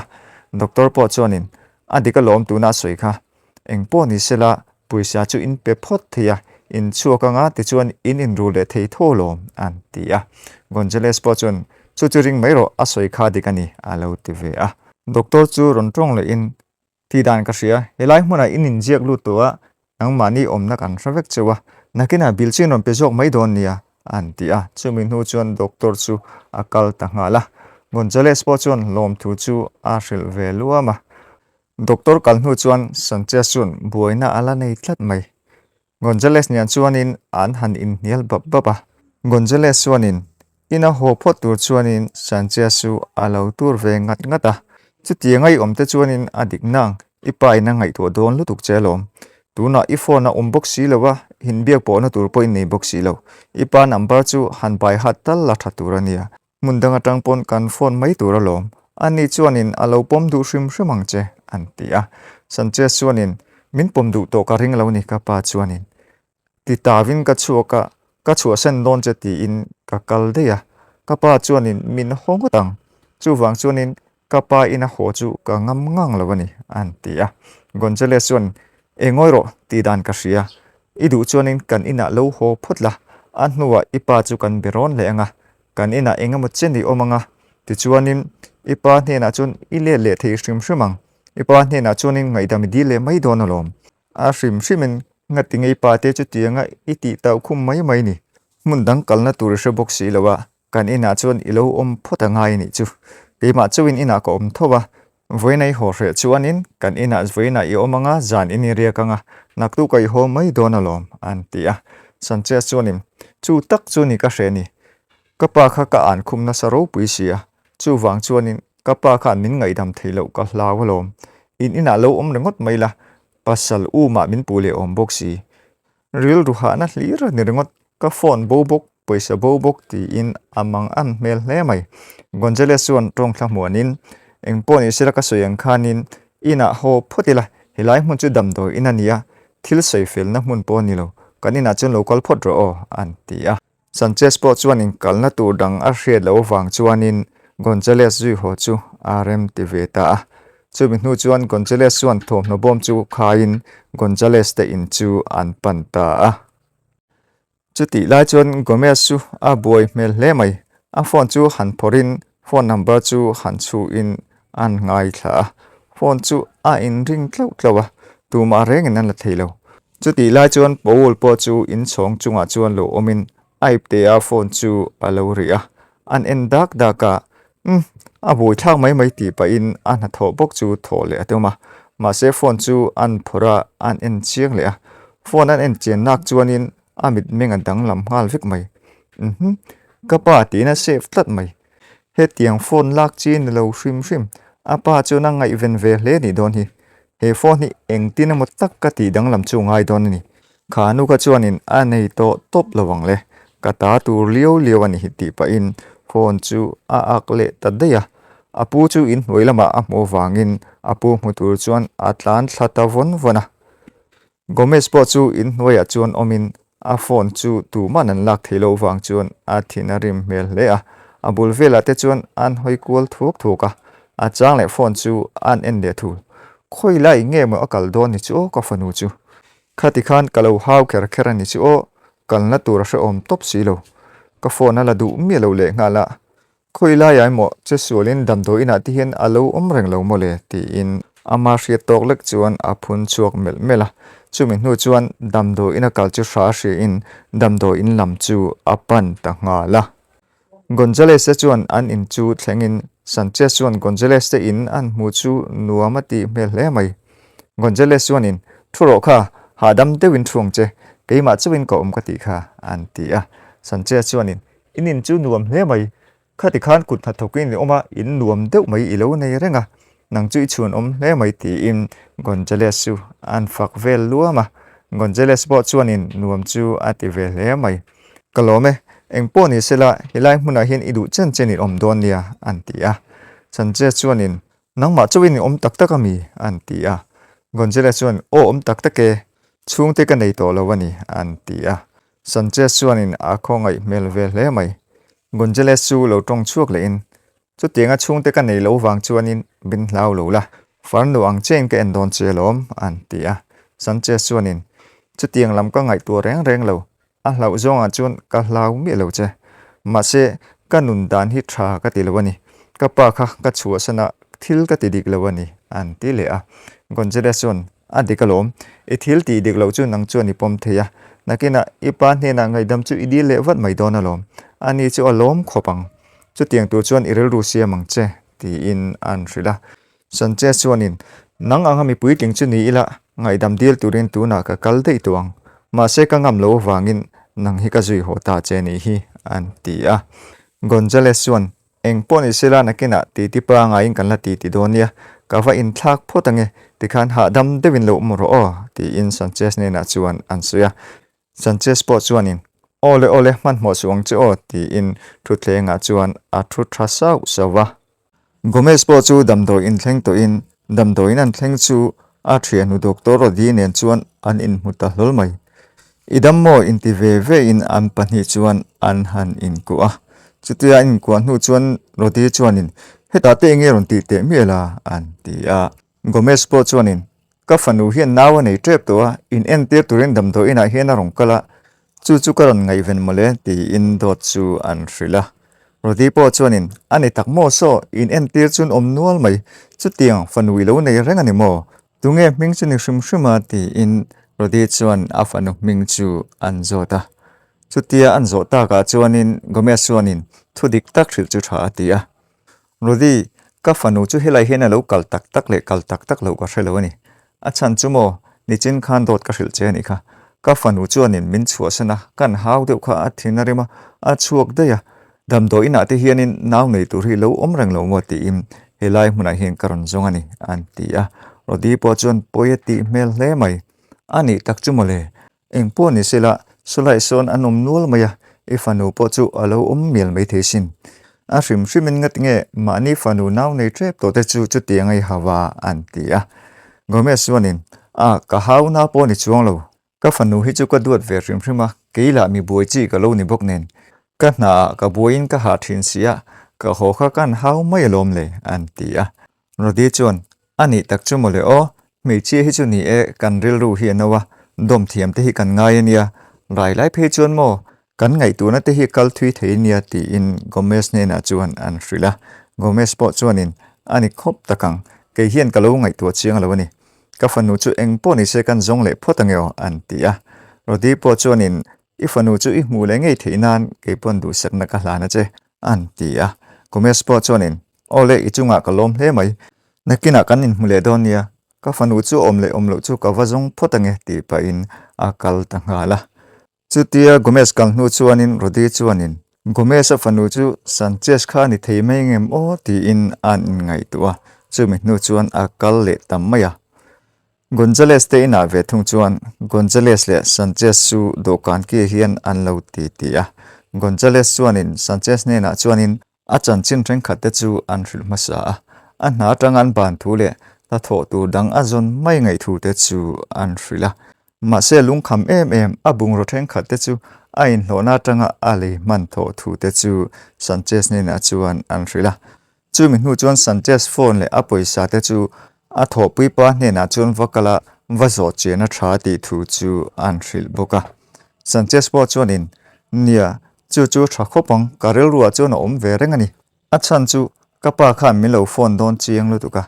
Doctor pawh chuanin, A dik alawm tuna a sawi kha. Eng pawh ni sela pawisa chu in pe phawt thei a, in chhuak anga tichuan in inru leh thei tho alawm, an ti a. Gonzales pawh chuan, Chu chu ring mai rawh, a sawi kha dik a ni, a lo ti ve a. Doctor chu rawn tawng lehin, Tih dan ka hria, helai hmunah in inziak lut tawh a, nangmahni awmna kan hre vek cheu a, nakinah bill chu in rawn pe zawk mai dawn nia, an ti a. Chumi hnu chuan doctor chu a kal ta nghal a. Gonzales pawh chuan lawmthu chu a hrilh ve luam a. Doctor kal hnu chuan Sanchez chuan buaina a la nei tlat mai. Gonzales nen chuanin an han inhnial bap bap a. Gonzales chuanin ina haw phawt tur chuanin Sanchez chu a lo tur ve ngat ngat a. Chutiang a i awm te chuanin a dik nang, i pa in a ngaihtuah dawn lutuk che alawm. Tunah i phone a awm bawk si lo a, inbiak pawhna tur pawh i nei bawk si lo. I pa number chu han bai hat tal la tha tur a nia. Hmun dang atang pawn kan phone mai tur alawm, ani chuanin a lo pawm duh hrim hrim ang che, an ti a. Sanchez chuanin, Min pawm duh tawh ka ring lo ni ka pa chuanin. Ti tavin ka chhuak a, ka chhuahsan dawn che tiin ka kal daih a. Ka pa chuanin min haw ngawt ang, chuvang chuanin ka pa ina haw chu ka ngam ngang lo a ni, an ti a. Gonzales chuan, E ngawi rawh, tih dan ka hria. I duh chuanin kan inah lo haw phawt la, a hnuah i pa chu kan be rawn leh ang a, kan inah eng emaw chen i awm ang a, tichuanin i pa hnenah chuan i let leh thei hrim hrim ang, i pa hnenah chuanin ngaihdam i dil leh mai dawn alawm. A hrim hrimin ngati ngei pa te chutianga i tih tauh khum mai mai ni. Hmun dang kalna tur i hre bawk si lo a, Kan inah chuan i lo awm phawt a ngai anih chu. Keimah chauhin inah ka awm tho a, vawiin i haw hreh chuanin kan inah vawiinah i awm anga zan in i riak anga naktuk a i haw mai dawn alawm, an ti a. Sanchez chuanin, Chu tak chu ni ka hreh ni. Ka pa kha ka an khum nasa ropui si a, chuvang chuanin ka pa khan min ngaihdam theih loh ka hlau alawm. In inah lo awm ringawt mai la, pasal umah min puh leh awm bawk si. Rilru hahna hlir a ni ringawt, ka phone bo bawk, pawisa bo bawk tiin a mang an hmel hle mai. Gonzales chuan tawng thla hmuanin, Eng pawh ni sela ka sawi ang khanin inah haw phawt ila, helai hmun chu damdawi in a ni a, thil sawi felna hmun pawh a ni lo, kan inah chuan lo kal phawt rawh aw, an ti a. Sanchez pawh chuan inkalna tur dang a hriat loh avang chuanin Gonzales zui haw chu a rem ti ve ta a. Chumi hnu chuan Gonzales chuan thawmhnaw bawm chu khaiin Gonzales te in chu an pan ta a. Chutih lai chuan Gomez chu a buai hmel hle mai. A phone chu han phawrhin phone number chu han chhuhin an ngaithla a. Phone chu a inring tlauh tlauh a, tumah rengin an la thei lo. Chutih lai chuan Paul pawh chu inchhawng chungah chuan lo awmin a iptea phone chu a lo rih a, an en dak dak a, Umm, a buaithlak mai mai tih pahin a hnathawh bawk chu thawh leh a tum a, mahse phone chu an phawrh a, an en chiang leh a, phone an en chian nak chuanin a mitmeng a danglam nghal vek mai. Umm, ka pa tiin a save tlat mai. Hetiang phone lak chi ni lo hrim hrim, a pa chuan a ngaihven ve hle nih dawn hi. He phone hi engtin emaw tak ka tih danglam chu ngai dawn a ni. Kha nu kha chuanin a nei tawh tawp lo ang le, ka ta tur liau liau a ni hi tih pahin phone chu a ak leh ta daih a. A pu chu inhnuai lamah a hmuh avangin a pu hmu tur chuan a tlan thla ta vawn vawn a. Gomez pawh chu inhnuaiah chuan awmin a phone chu tuman an lak theih loh vang chuan a thin a rim hmel hle a, a bul velah te chuan an hawi kual thuak thuak a, a chang leh phone chu an en leh thul. Khawi lai nge maw a kal dawn ni chu aw ka fanu chu. Khati khan ka lo hau kher kher a ni chu aw, kalna tur a hrehawm tawp si lo. Ka phone a la duh miah lo lehnghal a, Khawi laiah emaw che sualin damdawi inah te hian a lo awm reng lo maw le? tiin ama hriat tawk lek chuan a phun chhuak melh melh a. Chumi hnu chuan damdawi ina kal chu hra hriain damdawi in lam chu a pan ta nghal a. Gonzales te chuan an in chu thlengin Sanchez chuan Gonzales te in an hmu chu nuam a tih hmel hle mai. Gonzales chuanin, Thu rawh kha, hahdam deuhin thu ang che, keimah chauhin ka awm ka tih kha, an ti a. Sanchez chuanin. In in chu nuam hle mai. Khati khan kut hnathawkin i awm a, in nuam deuh mai i lo nei reng a, nang chu i chhuan awm hle mai tiin Gonzales chu an fak vel luam a. Gonzales pawh chuanin nuam chu a ti ve hle mai. Ka lawm e, eng pawh ni sela helai hmunah hian i duh chen chen in awm dawn nia an ti a. Sanchez chuanin Nangmah chauhin i awm tak tak a mi? an ti a. Gonzales chuan Aw awm tak tak e, chhungte ka nei tawh lo a ni an ti a. Sanchez chuanin a khawngaih hmel ve hle mai. Gonzales chu lo tawng chhuak lehin, Chutianga chhungte ka nei lo vang chuanin min hlau lo la, farnu ang chiahin ka en dawn che alawm, an ti a. Sanchez chuanin, Chutiang lam ka ngaihtuah reng reng lo, a hlauh zawngah chuan ka hlau miah lo che. Mahse, ka nun dan hi tha ka ti lo a ni. Ka pa kha ka chhuahsan a, thil ka ti dik lo a ni, an ti leh a. Gonzales chuan, A dik alawm. I thil tih dik loh chu nang chuan i pawm thei a. Nakinah i pa hnenah ngaihdam chu i dil leh vat mai dawn alawm. Ani chu a lawm khawp ang. Chutiang tur chuan i rilru siam ang che, tiin an hrilh a. Sanchez chuanin, Nang anga mi puitling chu ni ila, ngaihdam dil turin tunah ka kal daih tawh ang. Mahse ka ngam lo avangin nang hi ka zui haw ta che nih hi, an ti a. Gonzales chuan, Eng pawh ni sela nakinah titi pangaiin kan la titi dawn nia, ka va inthlak phawt ange, tikhan hahdam deuhin lo awm rawh aw, tiin Sanchez hnenah chuan an sawi a. Sanchez pawh chuanin, Aw le aw le, hmanhmawh suh ang che aw, tiin thutthlengah chuan a thu tha sauh sauh va. Gomez pawh chu damdawi inthleng tawhin damdawiin an thleng chu a thiannu Doctor Rodi nen chuan an inhmu ta hlawl mai. I dam maw inti ve ve in an pahnih chuan an han inkuah a. Chutia an inkuah hnu chuan Rodi chuanin, Hetah te enge rawn tih teh mial a? an ti a. Gomez pawh chuanin, Ka fanu hian nau a nei tep tawh a, in entir turin damdawi inah hian a rawn kal a, chu chu ka rawn ngaihven mawle tiin dawt chu an hrilh a. Rodi pawh chuanin, A ni tak maw saw, in entir chuan awm nual mai, chutiang fanu i lo nei reng a ni maw? Tunge hming chu ni hrim hrim a tiin Rodi chuan a fanu hming chu an zawt a. Chutia an zawh takah chuanin Gomez chuanin thu dik tak hrilh chu tha a ti a. Rodi, ka fanu chu helai hian a lo kal tak tak leh kal tak tak loh ka hre lo a ni. A chhan chu maw, nichin khan dawt ka hrilh che a nih kha. Ka fanu chuanin min chhuahsan a, kan hau deuh kha a thin a rim a, a chhuak daih a. Damdawi inah te hianin nau nei tur hi lo awm reng lo maw tiin helai hmunah hian ka rawn zawng a ni, an ti a. Rodi pawh chuan pawi a tih hmel hle mai. A nih tak chu mawle, Eng pawh ni sela, sawlai sawn an awm nual mai a, i fanu pawh chu a lo awm mial mai thei sin. A hrim hrimin ngat nge mahni fanu nau nei tep tawh te chu chutiang a i hau a, an ti a. Gomez chuanin, A, ka hau na pawh ni chuang lo. Ka fanu hi chu ka duat ve hrim hrim a, kei lah mi buai chi ka lo ni bawk nen. Ka hnaah ka buaiin ka hah thin si a, ka haw kha kan hau mai alawm le, an ti a. Rodi chuan, A nih tak chu mawle aw, hmeichhia hi chu ni e, kan rilru hi a no a, dawm thiam te hi kan ngai a nia, rai lai phei chuan maw, kan ngaihtuahna te hi kal thui thei nia tiin Gomez hnenah chuan an hrilh a. Gomez pawh chuanin, A ni khawp tak ang, kei hian ka lo ngaihtuah chiang lo a ni. Ka fanu chu eng pawh ni se kan zawng leh phawt ange aw, an ti a. Rodi pawh chuanin, I fanu chu i hmuh leh ngei theih nan kei pawn duhsakna ka hlan a che, an ti a. Gomez pawh chuanin, Aw le, i chungah ka lawm hle mai. Nakinah kan inhmu leh dawn nia. Ka fanu chu awm leh awm loh chu ka va zawng phawt ange tih pahin a kal ta nghal a. Chutia Gomez kal hnu chuanin Rodi chuanin, Gomez-a fanu chu Sanchez kha a ni thei mai ngem aw tiin an inngaihtuah a, chumi hnu chuan a kal leh ta mai a. Gonzales te inah ve thung chuan Gonzales leh Sanchez chu dawhkan ki hian an lo ti ti a. Gonzales chuanin Sanchez hnenah chuanin A chanchin thenkhat te chu an hrilh hmasa a, a hna atanga an ban thu leh hnathawh tur dang a zawn mai ngaih thu te chu an hrilh a. Mahse lungkham em em a bungraw thenkhat te chu a inhlawhna atanga a lei hman thawh thu te chu Sanchez hnenah chuan an hrilh a. Chumi hnu chuan Sanchez phone leh a pawisa te chu a thawhpui pa hnenah chuan va kal a, va zawh chian a tha tih thu chu an hrilh bawk a. Sanchez pawh chuanin, Nia, Chu chu tha khawp ang, ka rilruah chuan a awm ve reng a ni. A chhan chu ka pa khan min lo phone dawn chiang lutuk a,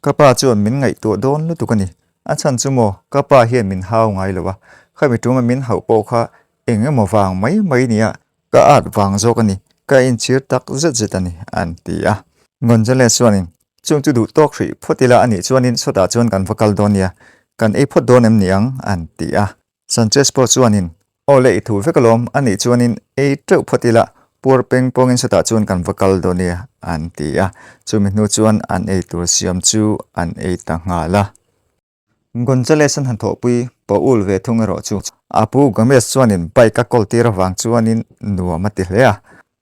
ka pa chuan min ngaihtuah dawn lutuk a ni. A chhan chu maw, ka pa hian min hau ngai lo a, khami tuma min hauh pawh kha eng emaw vang mai mai nia, ka at vang zawk a ni, ka inchhir tak zet zet a ni, an ti a. Gonzales chuanin, Chung chu duh tawk hrih phawt ila a nih chuanin sawtah chuan kan va kal dawn nia, kan ei phawt dawn em ni ang, an ti a. Sanchez pawh chuanin, Aw le i thu vek alawm, a nih chuanin ei teuh phawt ila, Puar peng pawngin sawtah chuan kan va kal dawn nia an ti a. Chumi hnu chuan an ei tur siam chu an ei ta nghal a. Gonzalez an han thawhpui Paul ve thung erawh chu a pu Gomez chuanin bike a kawl tir avang chuanin nuam a ti hle a.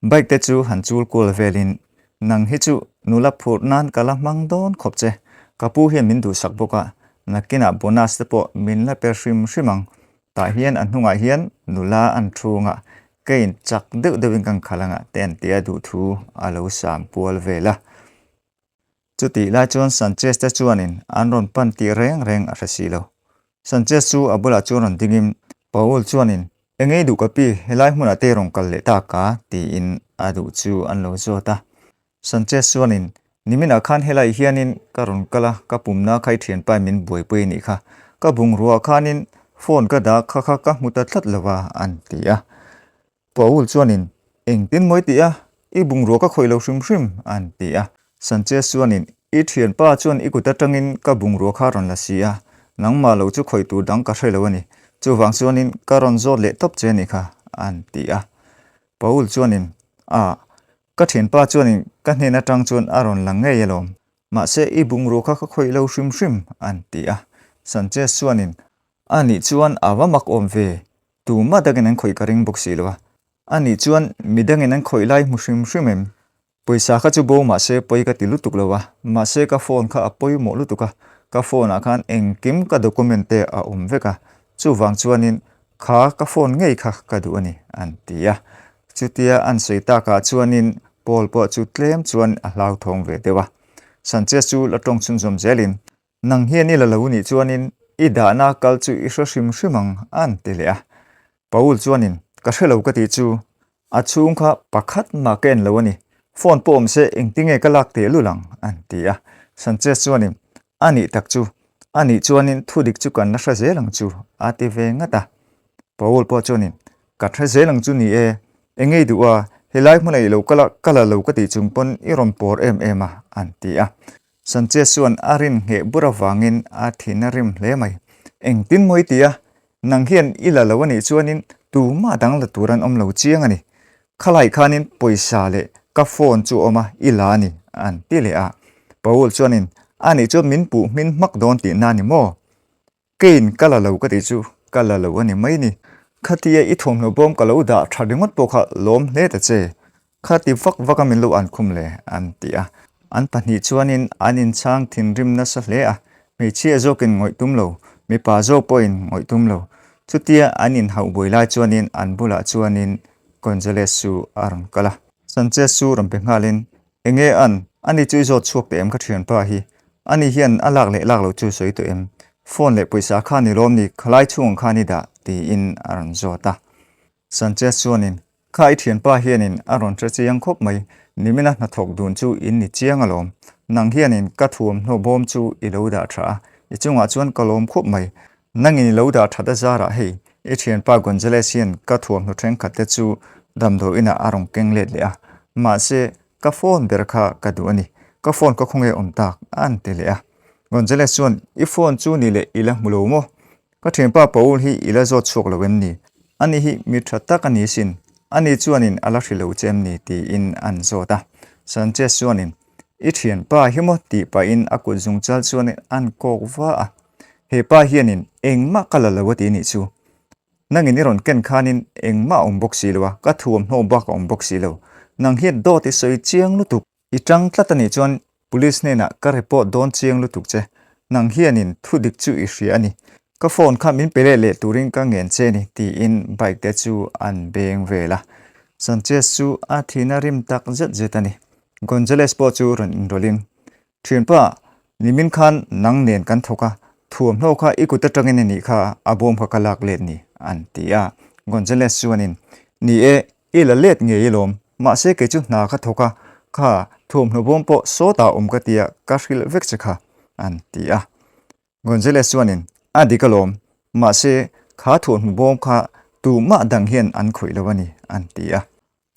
Bike te chu han chul kual velin nang hi chu nula phurh nan ka la hmang dawn khawp che. Ka pu hian min duhsak bawk a, nakinah bonus te pawh min la pe hrim hrim ang. Tah hian a hnungah hian nula an thung a, keiin chak deuh deuhin kan khalh anga te an tia duhthu a lo sam kual vel a. Chutih lai chuan Sanchez te chuanin an rawn pan tih reng reng a hre si lo. Sanchez chu a bulah chuan rawn dingin Paul chuanin, Engei duh ka pi, helai hmunah te rawn kal leh tak a? tiin a duh chu an lo zawt a. Sanchez chuanin, Niminah khan helai hianin ka rawn kal a, ka pumna kha i thianpain min buaipui a nih kha. Ka bungrua khanin phone ka dah kha kha ka hmu ta tlat lo a, an ti a. Paul chuanin, Engtin mawi tih a? I bungrua ka khawih lo hrim hrim, an ti a. Sanchez chuanin, I thianpa chuan i kut atangin ka bungrua kha rawn la si a, nangmah lo chu khawih tur dang ka hre lo a ni. Chuvang chuanin ka rawn zawt leh tawp che a nih kha, an ti a. Paul chuanin, A, ka thianpa chuanin ka hnen atang chuan a rawn la ngei alawm. Mahse i bungrua kha ka khawih lo hrim hrim, an ti a. Sanchez chuanin, A nih chuan a va mak awm ve, Tumah dangin an khawih ka ring bawk si lo a. A nih chuan mi dangin an khawih lai hmu hrim hrim em? Pawisa kha chu bo mahse pawi ka ti lutuk lo a, mahse ka phone kha a pawimawh lutuk a, ka phone ah khan engkim ka document te a awm vek a, chuvang chuanin kha ka phone ngei kha ka duh a ni, an ti a. Chutia an sawi takah chuanin Paul pawh chu tlem chuan a hlauthawng ve deuh a. Sanchez chu la tawng chhunzawm zelin Nang hian i la lo nih chuanin i dahna kal chu i hre hrim hrim ang, an ti leh a. Paul chuanin, Ka hre lo ka tih chu, a chhung kha pakhat mah ka en lo a ni. Phone pawh awm se engtinge ka lak teh lul ang, an ti a. Sanchez chuanin, A nih tak chu, a nih chuanin thudik chu kan la hre zel ang chu, a ti ve ngat a. Paul pawh chuanin, Ka hre zel ang chu ni e, engei duh a, helai hmunah i lo kal a, ka la lo ka tih chung pawn i rawn pawr em em a, an ti a. Sanchez chuan a rin ngheh bur avangin a thin a rim hle mai. Engtin maw i ti a? Nang hian i la lo a nih chuanin tumah dang la tur an awm lo chiang a ni. Khalai khanin pawisa leh ka phone chu awm a, i la a ni, an ti leh a. Paul chuanin, A nih chuan min puh hmin hmak dawn tihna a ni maw? Keiin ka la lo ka tih chu ka la lo a ni mai ni. Khatia i thuamhnaw bawm ka lo dah tha ringawt pawh kha lawm hle ta che. Khati vak vak a min lo an khum le an ti a. An pahnih chuanin an inchhang thinrim nasa hle a, hmeichhia zawkin ngawih tum lo, mipa zawk pawhin ngawih tum lo. Chutia an inhauh buai lai chuanin an bulah chuanin Gonzalez chu a rawn kal a. Sanchez chu rawn pe nghalin Enge an? Ani chu i zawt chhuak teh em ka thianpa hi? Ani hian a lak leh lak lo chu sawi tawh em? Phone leh pawisa kha ni lawm ni khalai chhung ang khan i dah? tiin a rawn zawt a. Sanchez chuanin, Kha i thianpa hianin a rawn hre chiang khawp mai, nimina hnathawk dun chu in ni chiang alawm. Nang hianin ka thuamhnaw bawm chu i lo dah tha a, i chungah chuan ka lawm khawp mai. Nangin i lo dah that a zarah hei, i thianpa Gonzalez hian ka thuamhnaw thenkhat te chu damdawi inah a rawn keng let leh a, mahse, ka phone ber kha ka duh a ni, ka phone ka khawnge awm tak, a ti leh a. Gonzalez chuan, I phone chu ni leh i la hmu lo maw? Ka thianpa Paul hi i la zawt chhuak lo em ni? Ani hi mi tha tak a ni sin, ani chuanin a la hri lo che em ni? tiin an zawt a. Sanchez chuanin, I thianpa hi maw? tih pahin a kut zungchal chuanin an kawk va a. He pa hianin engmah ka la lo a ti nih chu. Nangin i rawn ken khanin engmah a awm bawk si lo a, ka thuamhnaw bak a awm bawk si lo. Nang hian dawt i sawi chiang lutuk. I tang tlat a nih chuan police hnenah ka report dawn chiang lutuk che. Nang hianin thu dik chu i hria a ni. Ka phone kha min pe leh leh turin ka ngen che ni tiin bike te chu an beng vel a. Sanchez chu a thihna rim tak zet zet a ni. Gonzalez pawh chu rawn inrawlhin Thianpa, nimin khan nang nen kan thawk a, thuamhnaw kha i kut atangin a nih kha a bawm kha ka lak let ni, an ti a. Gonzalez chuanin, Ni e, i la let ngei alawm, mahse kei chu hna ka thawk a, kha thuamhnaw bawm pawh sawtah awm ka tia ka hrilh vek che kha, an ti a. Gonzalez chuanin, A dik alawm, mahse kha thuamhnaw bawm kha tumah dang hian an khawih lo a ni, an ti a.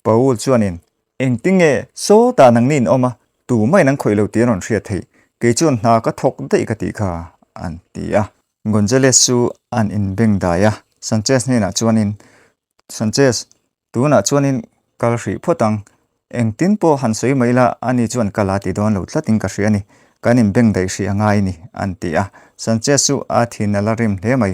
Paul chuanin, Engtinge sawtah nangni in awm a, tumah in an khawih lo tih an rawn hriat theih, kei chuan hna ka thawk daih ka tih kha, an ti a. Gonzalez chu an inbeng dai a, Sanchez hnenah chuanin, Sanchez, tunah chuanin Kal hrih phawt ang. Engtin pawh han sawi mai ila, ani chuan kal a ti dawn lo tlatin ka hria a ni. Kan inbeng daih hrih a ngai ni, an ti a. Sanchez chu a thin a la rim hle mai.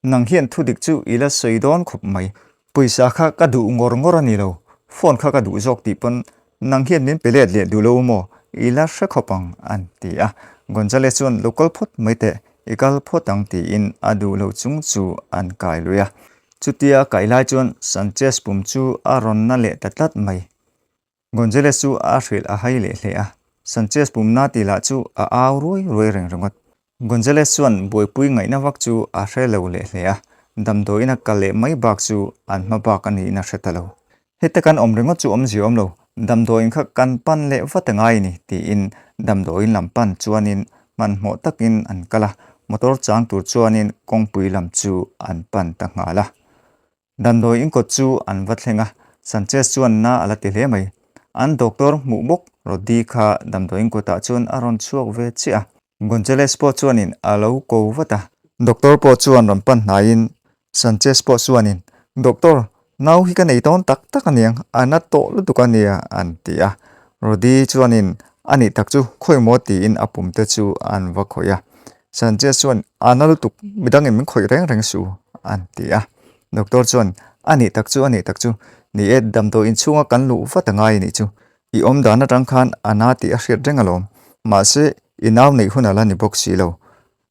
Nang hian thudik chu i la sawi dawn khawp mai. Pawisa kha ka duh ngawr ngawr a ni lo, phone kha ka duh zawk tih pawn nang hian min pe let leh duh lo maw? I la hre khawp ang, an ti a. Gonzalez chuan lo kal phawt mai teh, i kal phawt ang tiin a duh lo chung chu an kai lui a. Chutia a kaih lai chuan Sanchez pum chu a rawn na leh ta tlat mai. Gonzalez chu a hrilh a hai leh hle a, Sanchez pum na tih lah chu a au ruai ruai reng ringawt. Gonzalez chuan buaipui ngaihna vak chu a hre lo leh hle a, damdawiin a kal leh mai bak chu an hma bak a niin a hre ta lo. Heta kan awm ringawt chu awmzia awm lo, damdawiin kha kan pan leh vat a ngai a ni, tiin damdawiin lam pan chuanin hmanhmawh takin an kal a, motor chang tur chuanin kawngpui lam chu an pan ta nghal a. Damdawi inkawt chu an va thleng a, Sanchez chuan na a la ti hle mai. An doctor hmuh bawk Roddy kha damdawi inkawtah chuan a rawn chhuak ve chiah a. Gonzalez pawh chuanin a lo ko vat a. Doctor pawh chuan rawn pan hnaiin Sanchez pawh chuanin, Doctor, nau hi ka nei dawn tak tak aniang, a na tawh lutuk a nia, an ti a. Roddy chuanin, A nih tak chu, khawi maw tiin a pum te chu an va khawih a. Sanchez chuan, A na lutuk, midangin min khawih reng reng suh, an ti a. Doctor chuan, A nih tak chu, a nih tak chu, ni e, damdawi inchhunga kan luh vat a ngai a nih chu. I awm dan atang khan a na tih a hriat reng alawm, mahse, i nau neih hun a la ni bawk si lo.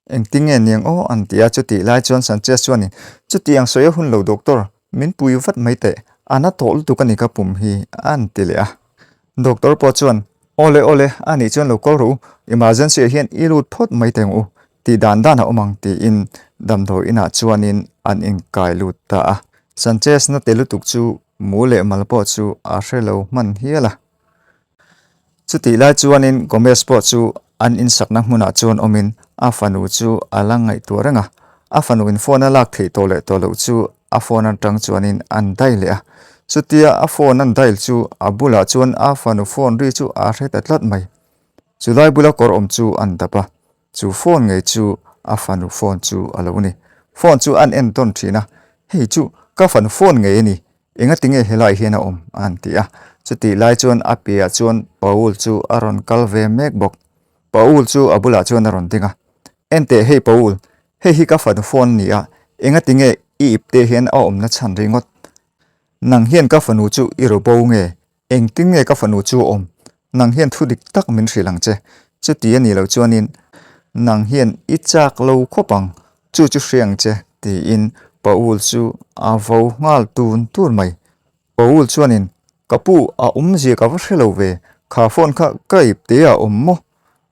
Engtin nge niang aw an ti a, chutih lai chuan Sanchez chuanin, Chutiang sawi a hun lo doctor, min pui vat mai teh, a na tawh lutuk a ni ka pum hi, an ti leh a. Doctor pawh chuan, Awle awle, a nih chuan lo kal rawh u, emergency ah hian i lut phawt mai teh ang u, tih dan dan a awm ang tiin damdawi inah chuanin an inkai lut ta a. Sanchez na te lutuk chu mu leh mal pawh chu a hre lo hman hial a. Chutih lai chuanin Gomez pawh chu an insakna hmunah chuan awmin a fanu chu a la ngaihtuah reng a. A fanuin phone a lak theih tawh leh tawh loh chu a phone atang chuanin an dial leh a. Chutia a phone an dial chu a bulah chuan a fanu phone ri chu a hre ta tlat mai. Chulai bula kawr awm chu an dap a, chu phone ngei chu a fanu phone chu a lo ni. Phone chu an en tawn thin a, Hei chu ka fanu phone ngei a ni, Engati nge helai hian a awm? a han ti a. Chutih lai chuan a piahah chuan Paul chu a rawn kal ve mek bawk. Paul chu a bulah chuan a rawn ding a, Enteh hei Paul, hei hi ka fanu phone a ni a, engati nge i ipte hian a awmna chhan ringawt? Nang hian ka fanu chu i ru bo nge? Engtin nge ka fanu chu a awm? Nang hian thu dik tak min hrilh ang che. Chuti a nih loh chuanin nang hian i chak lo khawp ang, chu chu hria ang che, tiin Paul chu a vo nghal tun tun mai. Paul chuanin, Ka pu, a awmzia ka va hre lo ve, kha phone kha ka ip te a awm maw?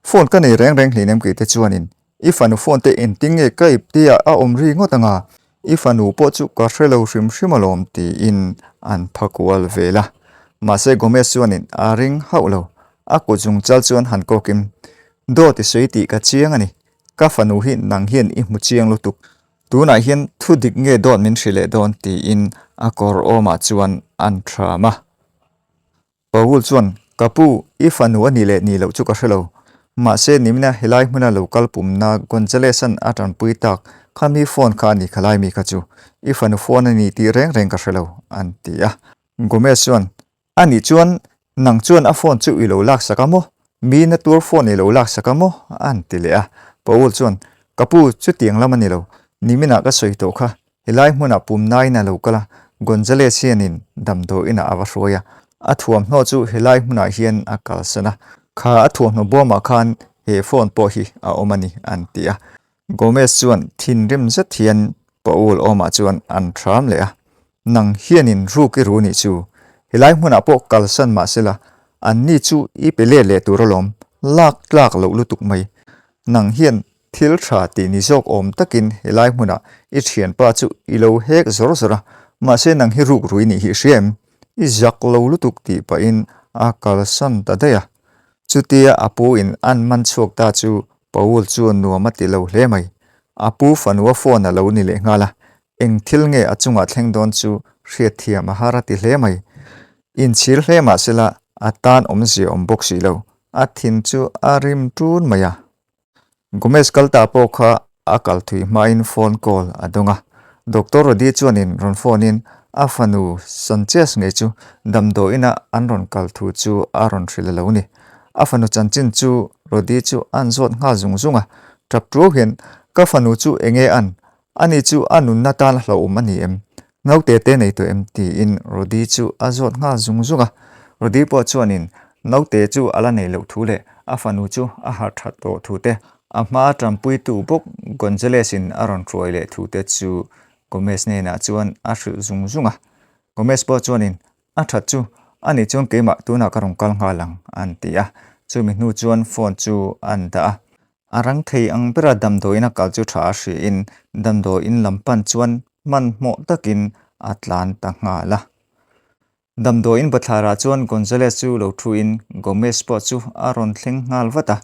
Phone ka nei reng reng hleinem kei te chuanin I fanu phone te engtin nge ka ip tia a awm ri ngawt anga, i fanu pawh chu ka hre lo hrim hrim alawm tiin an pha kual vel a. Mahse Gomez chuanin a ring hauh lo, a kut zung chal chuan han kawkin, Dawt i sawi tih ka chiang a ni, ka fanu hi nang hian i hmu chiang lutuk, tunah hian thu dik nge dawt min hrilh leh dawn tiin a kawr awmah chuan an thram a. Paul chuan, Ka pu, i fanu a nih leh nih loh chu ka hre lo. Mahse, nimina helai hmuna lo kal pumna Gonzalez-a'n a tanpui tak kha mi phone kha a ni khalai mi kha chu. I fanu phone a ni tih reng reng ka hre lo, an ti a. Gomez chuan, A nih chuan, nang chuan a phone chu i lo laksak a maw? Mi na tur phone i lo laksak a maw? an ti leh a. Paul chuan, Ka pu, chutiang lam a ni lo. Niminah ka sawi tawh kha. Helai hmunah pumnain a lo kal a, Gonzalez hianin damdawiinah a va hruai a. A thuamhnaw chu helai hmunah hian a kalsan a, kha a thuamhnaw bawmah khan he phone pawh hi a awm a ni, an ti a. Gomez chuan thinrim zet hian Paul awmah chuan an hram leh a, Nang hianin ruk i ru nih chu, helai hmunah pawh kalsan mah sela, anni chu i pe let leh tur alawm, lak tlak loh lutuk mai. Nang hian Thil tha tih ni zawk awm takin helai hmunah i thianpa chu i lo hek zawr zawr a, mahse nang hi ruk rui nih hi i hria em? I zak lo lutuk tih pahin a kalsan ta daih a. Chutia a pu in an man chhuak ta chu Paul chuan nuam a ti lo hle mai. A pu fanua phone a lo ni leh nghal a, eng thil nge a chungah thleng dawn chu hriatthiam a har a ti hle mai. Inchhir hle mahsela a tan awmzia awm bawk si lo, a thin chu a rim ṭun mai a. Gomez kal ta pawh kha a kal thui hmain phone call a dawng a. Doctor Rody chuanin rawn phone in a fanu Sanchez ngei chu damdawiinah an rawn kal thu chu a rawn hrilh a lo ni. A fanu chanchin chu Rody chu a an zawt nghal zung zung a, tap tuau hian, Ka fanu chu enge an? Ani chu a nunna tan hlauhawm a ni em? Naute te nei tawh em? tiin Rody chu a zawt nghal zung zung a. Rody pawh chuanin naute chu a la nei loh thu leh a fanu chu a harh that tawh thu te, a hma tanpuitu bawk Gonzalez-in a rawn hruai leh thu te chu Gomez hnenah chuan a hrilh zung zung a. Gomez pawh chuanin A that chu, ani chuan keimah tunah ka rawn kal nghal ang, an ti a. Chumi hnu chuan phone chu an dah a. A rang thei ang bera damdawiin a kal chu tha a hriain damdawiin lam pan chuan hmanhmawh takin a tlan ta nghal a. Damdawiin bathlarah chuan Gonzalez chu lo thuin Gomez pawh chu a rawn thleng nghal vat a.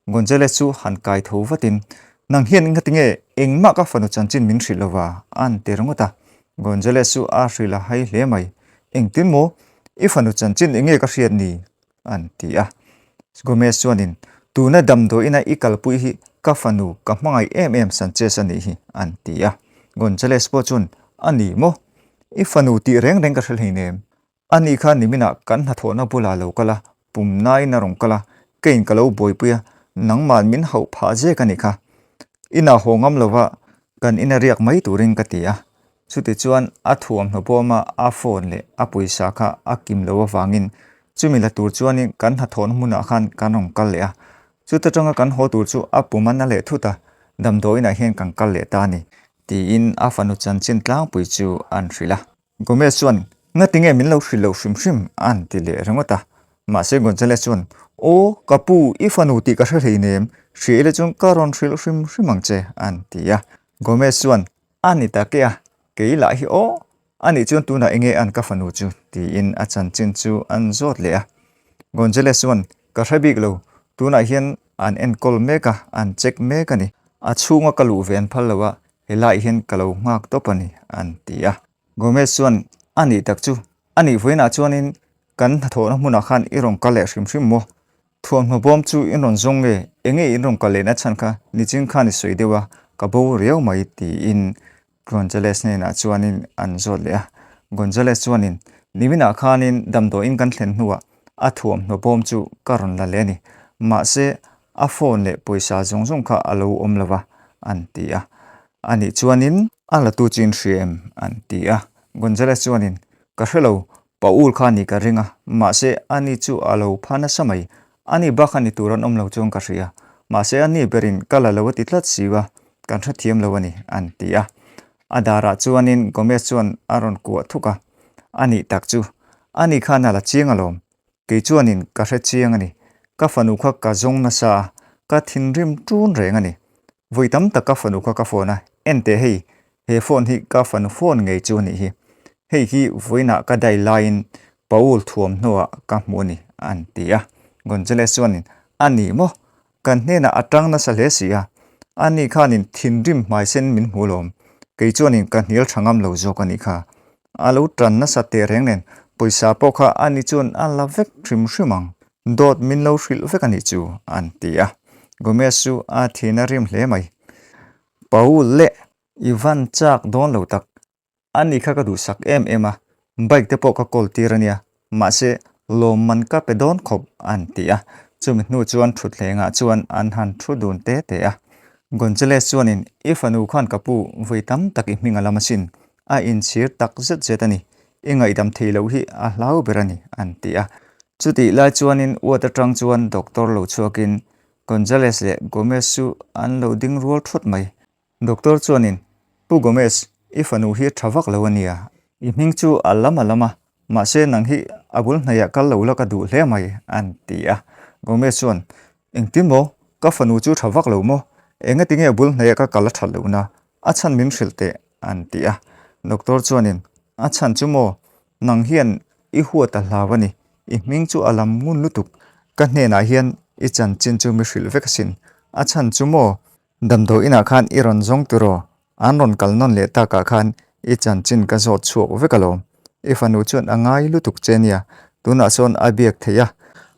Gonzalez chu han kai tho vatin, Nang hian ngatinge engmah ka fanu chanchin min hrilh lova? an ti ringawt a. Gonzalez chu a hrilh a hai hle mai. Engtin maw? I fanu chanchin enge ka hriat ni? an ti a. Gomez chuanin, Tuna damdawiina i kalpui hi ka fanu ka hmangaih em em Sanchez a nih hi, an ti a. Gonzalez pawh chuan, A ni maw? I fanu tih reng reng ka hre hleinem. A ni kha niminah kan hnathawhna bulah lo kal a, pum nain a rawn kal a, keiin ka lo buaipui a, nangmah min hauh phah zek a nih kha. Inah haw ngam lova kan ina riak mai turin ka ti a. Chutichuan a thuamhnaw bawma a phone leh a pawisa kha a kim lo avangin chumi la tur chuanin kan hnathawhna hmunah khan kan rawn kal leh a. Chuta tanga kan haw tur chu a pum a na leh thut a, damdawiinah hian kan kal leh ta a ni, tiin a fanu chanchin tlangpui chu an hrilh a. Gomez chuan, Ngati nge min lo hrilh loh hrim hrim? a'n ti leh ringawt a. Mahse Gonzalez chuan, Aw, ka pu, i fanu tih ka hre hleinem, hria ila chuan ka rawn hrilh hrim hrim ang che, a'n ti a. Gomez chuan, A ni tak e a, kei lah hi aw, a nih chuan tunah enge a'n ka fanu chu? tiin a chanchin chu a'n zawt leh a. Gonzalez chuan, Ka hre bik lo, tunah hian an enkawl mek a, an check mek a ni. A chhunga ka luh ve an phal lo a, Helaiah hian ka lo nghak tawp a ni, an ti a. Gomez chuan, A nih tak chu, a nih vawiinah chuanin kan hnathawhna hmunah khan i rawn kal leh hrim hrim maw? Thuamhnaw bawm chu in rawn zawng nge? Enge in rawn kal lehna chhan kha nichin khan i sawi deuh a, ka bo riau mai, tiin Gonzalez hnenah chuanin an zawt leh a. Gonzalez chuanin, Niminah khanin damdawiin kan thlen hnuah a thuamhnaw bawm chu ka rawn la leh a ni. Mahse, a phone leh pawisa zawng zawng kha a lo awm lo va, an ti a. Anih chuanin a latu chu in hria em? an ti a. Gonzalez chuanin, Ka hre lo, Paul kha ni ka ring a, mahse ani chu a lo pha nasa mai. Ani bak a ni tur an awm lo chuan ka hria. Mahse ani berin ka la lo a ti tlat si va, kan hrethiam lo a ni, an ti a. A darah chuanin Gomez chuan a rawn kuah thuk a, Anih tak chu, ani khan a la chiang alawm. Kei chuanin ka hre chiang a ni. Ka fanu kha ka zawng nasa a, ka thinrim ṭun reng a ni. Vawi tam tak ka fanu kha ka phone a, en teh hei, he phone hi ka fanu phone ngei chu a nih hi. Hei hi vawiinah ka dai laiin Paul thuamhnuah ka hmu a ni, an ti a. Gonzalez chuanin, A ni maw? Kan hnenah a tang nasa hle si a, ani khanin thinrim hmaisen min hmu lawm. Kei chuanin ka hnial tha ngam lo zawk a nih kha. A lo tan nasa teh reng nen pawisa pawh kha ani chuan a la vek hrim hrim ang. Dawt min lo hrilh vek a nih chu, an ti a. Gomez chu a thin a rim hle mai. Paul leh i van chak dawn lo tak. Ani kha ka duhsak em em a, bike te pawh ka kawl tir a nia, mahse lawmman ka pe dawn khawp an ti a, chumi hnu chuan thutthlengah chuan an han thu dun te te a. Gonzalez chuanin i fanu khan ka pu vawi tam tak i hming a lam asin, a inchhir tak zet zet a ni, i ngaihdam thei loh hi a hlau ber a ni an ti a. Chutih lai chuanin uat atang chuan doctor lo chhuakin Gonzalez leh Gomez chu an lo ding rual thawt mai. Doctor chuanin, Pu Gomez, i fanu hi tha vak lo a nia. I hming chu a lam a lam a, mahse nang hi a bul hnaiah kal lo la ka duh hle mai, an ti a. Gomez chuan, Engtin maw? Ka fanu chu tha vak lo maw? Engati nge bul hnaiah ka kal a that lohna? A chhan min hrilh teh, an ti a. Doctor chuanin, A chhan chu maw? Nang hian i huat a hlau a ni. I hming chu a lam ngun lutuk. Ka hnenah hian i chanchin chu mi hrilh vek asin. A chhan chu maw? Damdawi inah khan i rawn zawng tiraw? An rawn kal nawn leh takah khan i chanchin ka zawt chhuak vek alawm. I fanu chuan a ngai lutuk che nia, tunah sawn a biak theih a,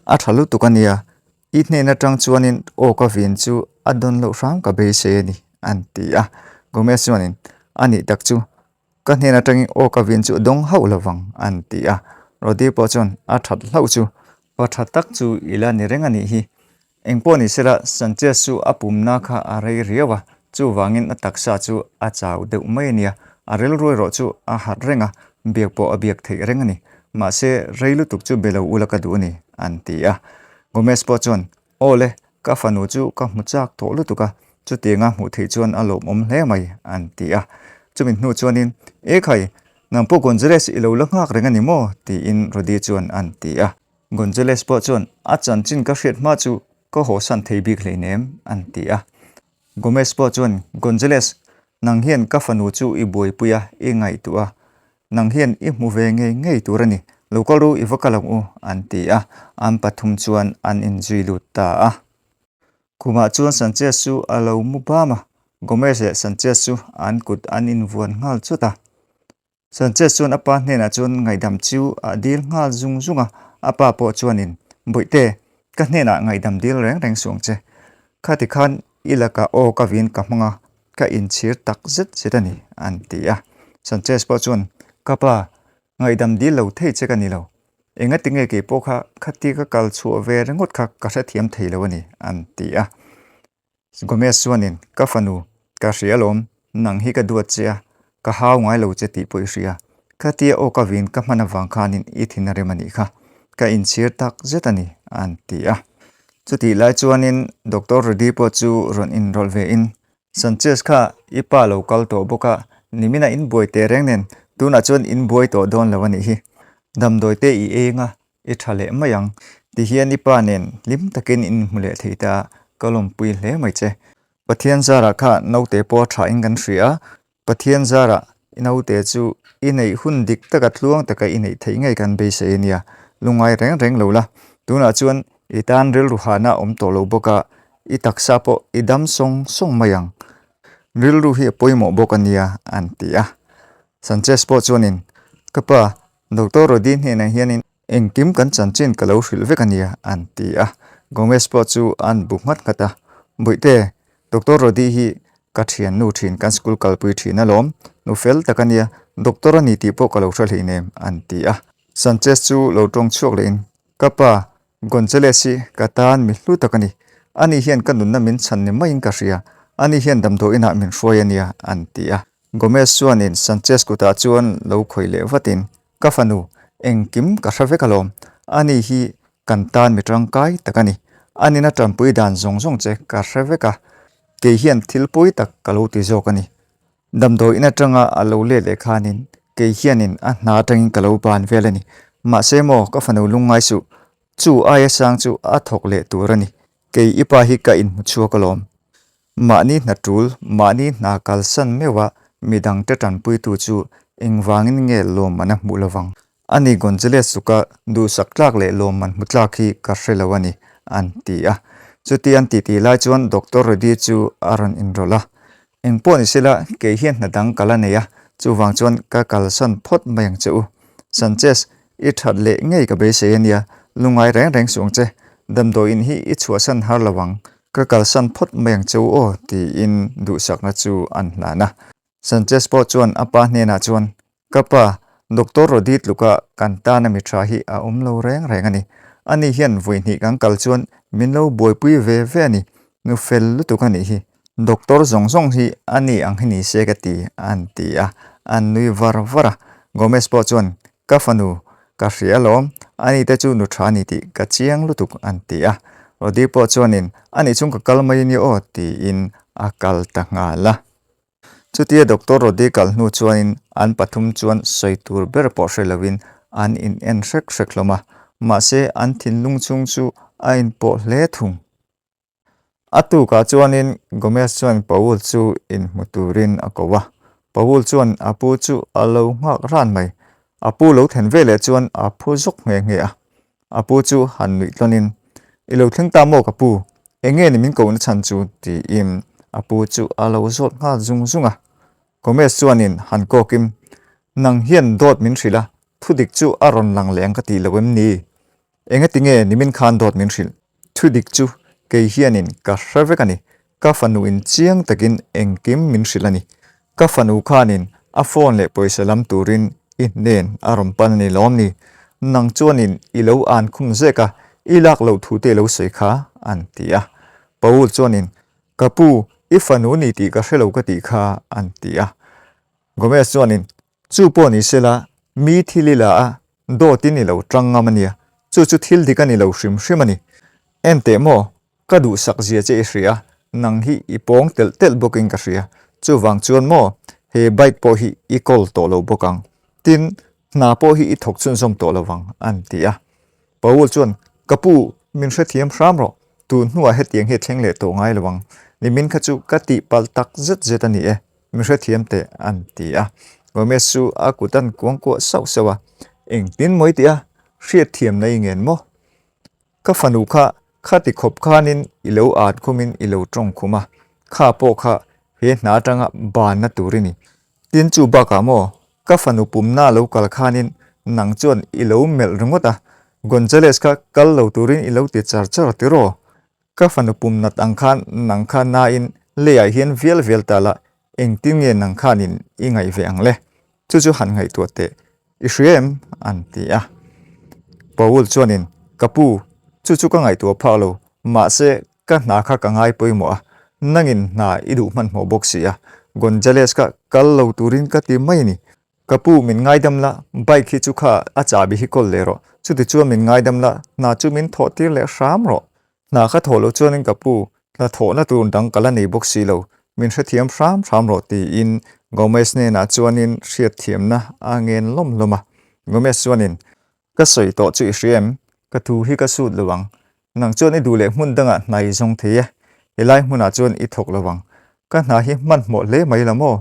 a tha lutuk a nia. I hnen atang chuanin aw ka vin chu a dawn loh hram ka beisei a ni, an ti a. Gomez chuanin, A nih tak chu, ka hnen atangin aw ka vin chu a dawng hauh lo vang, an ti a. Rody pawh chuan a that hlauh chu. Pa tha tak chu i la ni reng a nih hi. Engpawh ni sela, Sanchez chu a pumna kha a rei riau a, chuvangin a taksa chu a chau deuh mai a nia. A rilru erawh chu a harh reng a, biak pawh a biak theih reng a ni. Mahse, rei lutuk chu be lo ula ka duh a ni, an ti a. Gomez pawh chuan, Aw le, ka fanu chu ka hmu chak tawh lutuk a, chutianga hmuh theih chuan a lawmawm hle mai, an ti a. Chumi hnu chuanin, E khai, nang pawh Gonzales i lo la nghak reng a ni maw? tiin Rody chuan an ti a. Gonzales pawh chuan, A chanchin ka hriat hma chu ka hawsan thei bik hleinem, an ti a. Gomez pawh chuan, Gonzales, nang hian ka fanu chu i buaipui a, i ngaihtuah a. Nang hian i hmu ve ngei ngei tur a ni. Lo kal ru i va kal ang u, an ti a. An pathum chuan an inzui lut ta a. Khumah chuan Sanchez chu a lo mu bam a, Gomez leh Sanchez chu an kut an invuan nghal chawt a. Sanchez chuan a pa hnenah chuan ngaihdam chu a dil nghal zung zung a, a pa pawh chuanin, Bawihte, ka hnenah ngaihdam dil reng reng suh ang che. Khati khan i lakah aw ka vin ka hmang a, ka inchhir tak zet zet a ni, an ti a. Sanchez pawh chuan, Ka pa, ngaihdam dil lo thei che ka ni lo. Engati nge kei pawh kha khati ka kal chhuah ve ringawt kha ka hrethiam thei lo a ni, an ti a. Gomez chuanin, Ka fanu, ka hria alawm, nang hi ka duat che a, ka hau ngai lo che tih pawh i hria. Khatia aw ka vin ka hman avang khanin i thin a rem a nih kha. Ka inchhir tak zet a ni, an ti a. Chutih lai chuanin Doctor Rudy pawh chu rawn inrawlh vein, Sanchez kha i pa lo kal tawh bawk a, nimina in buai teh reng nen, tunah chuan in buai tawh dawn lo a nih hi. Damdawi te i eng a, I tha leh mai ang. Tihian i pa nen hlim takin in hmu leh thei ta a, ka lawmpui hle mai che. Pathian zarah kha naute pawh a tha in kan hria a, Pathian zarah i naute chu i neih hun dik taka tluang taka i neih theih ngei kan beisei a nia. Lungngai reng reng lo la, tunah chuan i tan rilru hahna a awm tawh lo bawk a, i taksa pawh i dam sawng sawng mai ang. Rilru hi a pawimawh bawk a nia, an ti a. Sanchez pawh chuanin, Ka pa, Doctor Rody hnenah hianin engkim kan chanchin ka lo hrilh vek a nia, an ti a. Gomez pawh chu an bu nghat nghat a. Bawihte, Doctor Rody hi ka thiannu thin kan school kalpui thin alawm, nu fel tak a nia, doctor a ni tih pawh ka lo hre hleinem, an ti a. Sanchez chu lo tawng chhuak lehin, Ka pa, Gonzales hi ka tan mi hlu tak a ni. Ani hian ka nunna min chhan ni maiin ka hria. Ani hian damdawi inah min hruai a nia, an ti a. Gomez chuanin Sanchez kutah chuan lo khawih leh vatin, Ka fanu, engkim ka hre vek alawm. Ani hi kan tan mi tangkai tak a ni. Anina tanpui dan zawng zawng che ka hre vek a. Kei hian thil pawi tak ka lo ti zawk a ni. Damdawi in atanga a lo let leh khanin kei hianin a hna atangin ka lo ban vel a ni. Mahse maw, ka fanu lungngai suh. Chu aia sang chu a thawk leh tur a ni. Kei i pa hi ka inhmu chhuak alawm. Mahni hna tul, mahni hna kalsan meuha midangte tanpuitu chu engvangin nge lawmman a hmuh lovang? Ani Gonzales chuka duhsak tlak leh lawmman hmu tlak hi ka hre lo a ni, an ti a. Chuti an titi lai chuan Doctor Reddy chu a rawn inrawlh a. Engpawh ni sela, kei hian hna dang ka la nei a, chuvang chuan ka kalsan phawt mai ang che u. Sanchez, i that leh ngei ka beisei a nia, lungngai reng reng suh ang che. Damdawiin hi i chhuahsan har lo ang. Ka kalsan phawt mai ang che u aw, tiin duhsakna chu an hlan a. Sanchez pawh chuan a pa hnenah chuan, Ka pa, Doctor Rody tluka kan tana mi tha hi a awm lo reng reng a ni. Ani hian vawi hnih kan kal chuan min lo buaipui ve ve a ni. Nu fel lutuk a nih hi. Doctor zawng zawng hi a ni ang hi ni se ka ti, an ti a. An nui var var a. Gomez pawh chuan, Ka fanu, ka hria alawm, ani te chu nu tha a ni tih ka chiang lutuk, an ti a. Rody pawh chuanin, Ani chung ka kal mai ania aw, tiin a kal ta nghal a. Chutia Doctor Rody kal hnu chuanin an pathum chuan sawi tur ber pawh hre loin an in en hrek hrek hlawm a, mahse an thinlung chhung chu a inpawh hle thung. A tukah chuanin Gomez chuan Paul chu inhmu turin a ko a, Paul chuan a pu chu a lo nghak ran mai. A pu lo thlen veleh chuan a phu zawk nghe nghe a, A pu chu han nuih tlawnin, I lo thleng ta maw ka pu? Eng nge ni min kohna chhan chu? tiin a pu chu a lo zawt nghal zung zung a. Gomez chuanin han kawkin, Nang hian dawt min hrilh a, thudik chu a rawn lang leh ang ka tih lo em ni? Engati nge nimin khan dawt min hrilh? Thudik chu kei hianin ka hre vek a ni. Ka fanuin chiang takin engkim min hrilh a ni. Ka fanu khanin a phone leh pawisa lam turin i hnen a rawn pan a ni lawm ni? Nang chuanin i lo an khum zek a, i lak loh thu te i lo sawi kha, an ti a. Paul chuanin, Ka pu, i fanu ni tih ka hre lo ka tih kha, an ti a. Gomez chuanin, Chu pawh ni sela, mi thil i la a, dawtin i lo tang ngam a nia, chu chu thil dik a ni lo hrim hrim a ni. Enteh maw, Ka duhsak zia che i hria, nang hi i pawng telh telh bawkin ka hria. Chuvang chuan maw, he bike pawh hi i kawl tawh lo bawk ang. Tin, hna pawh hi i thawk chhunzawm tawh lo vang, an ti a. Paul chuan, Ka pu, min hrethiam hram rawh. Tun hnuah hetiang hi a thleng leh tawh ngai lo ang. Nimin kha chu ka tihpalh tak zet zet a ni e, min hrethiam teh, an ti a. Gomez chu a kut an kuangkuah sauh sauh a, Engtin maw i tih a? Hriatthiamna i ngen maw? Ka fanu kha khati khawp khanin i lo at khumin i lo tawng khum a, kha pawh kha he hna atanga banna tur i ni. Tin chu bakah maw, ka fanu pumna lo kal khanin nang chuan i lo melh ringawt a, Gonzales kha kal lo turin i lo ti char char tiraw? Ka fanu pum nat ang khan nang kha nain leiah hian vial vial ta la, engtin nge nang khanin i ngaih ve ang le? Chu chu han ngaihtuah teh, i hria em? an ti a. Paul chuanin, Ka pu, chu chu ka ngaihtuah phak lo, mahse ka hna kha ka ngai pawimawh a, nangin hna i duh hmanhmawh bawk si a, Gonzales kha kal lo turin ka ti mai a ni. Ka pu, min ngaidam la, bike hi chu kha a chahbi hi kawl leh rawh, chutichuan min ngaidam la, hna chu min thawh tir leh hram rawh. Hna ka thawh loh chuanin ka pu, hna thawhna tur dang ka la nei bawk si lo, min hrethiam hram hram rawh tiin Gomez hnenah chuanin hriatthiamna a ngen lawm lawm a. Gomez chuanin, Ka sawi tawh chu i hria em? Ka thu hi ka sut lo ang. Nang chuan i duh leh hmun dangah hna i zawng thei e. Helai hmunah chuan i thawk lo ang. Ka hna hi hmanhmawh hle mai la maw?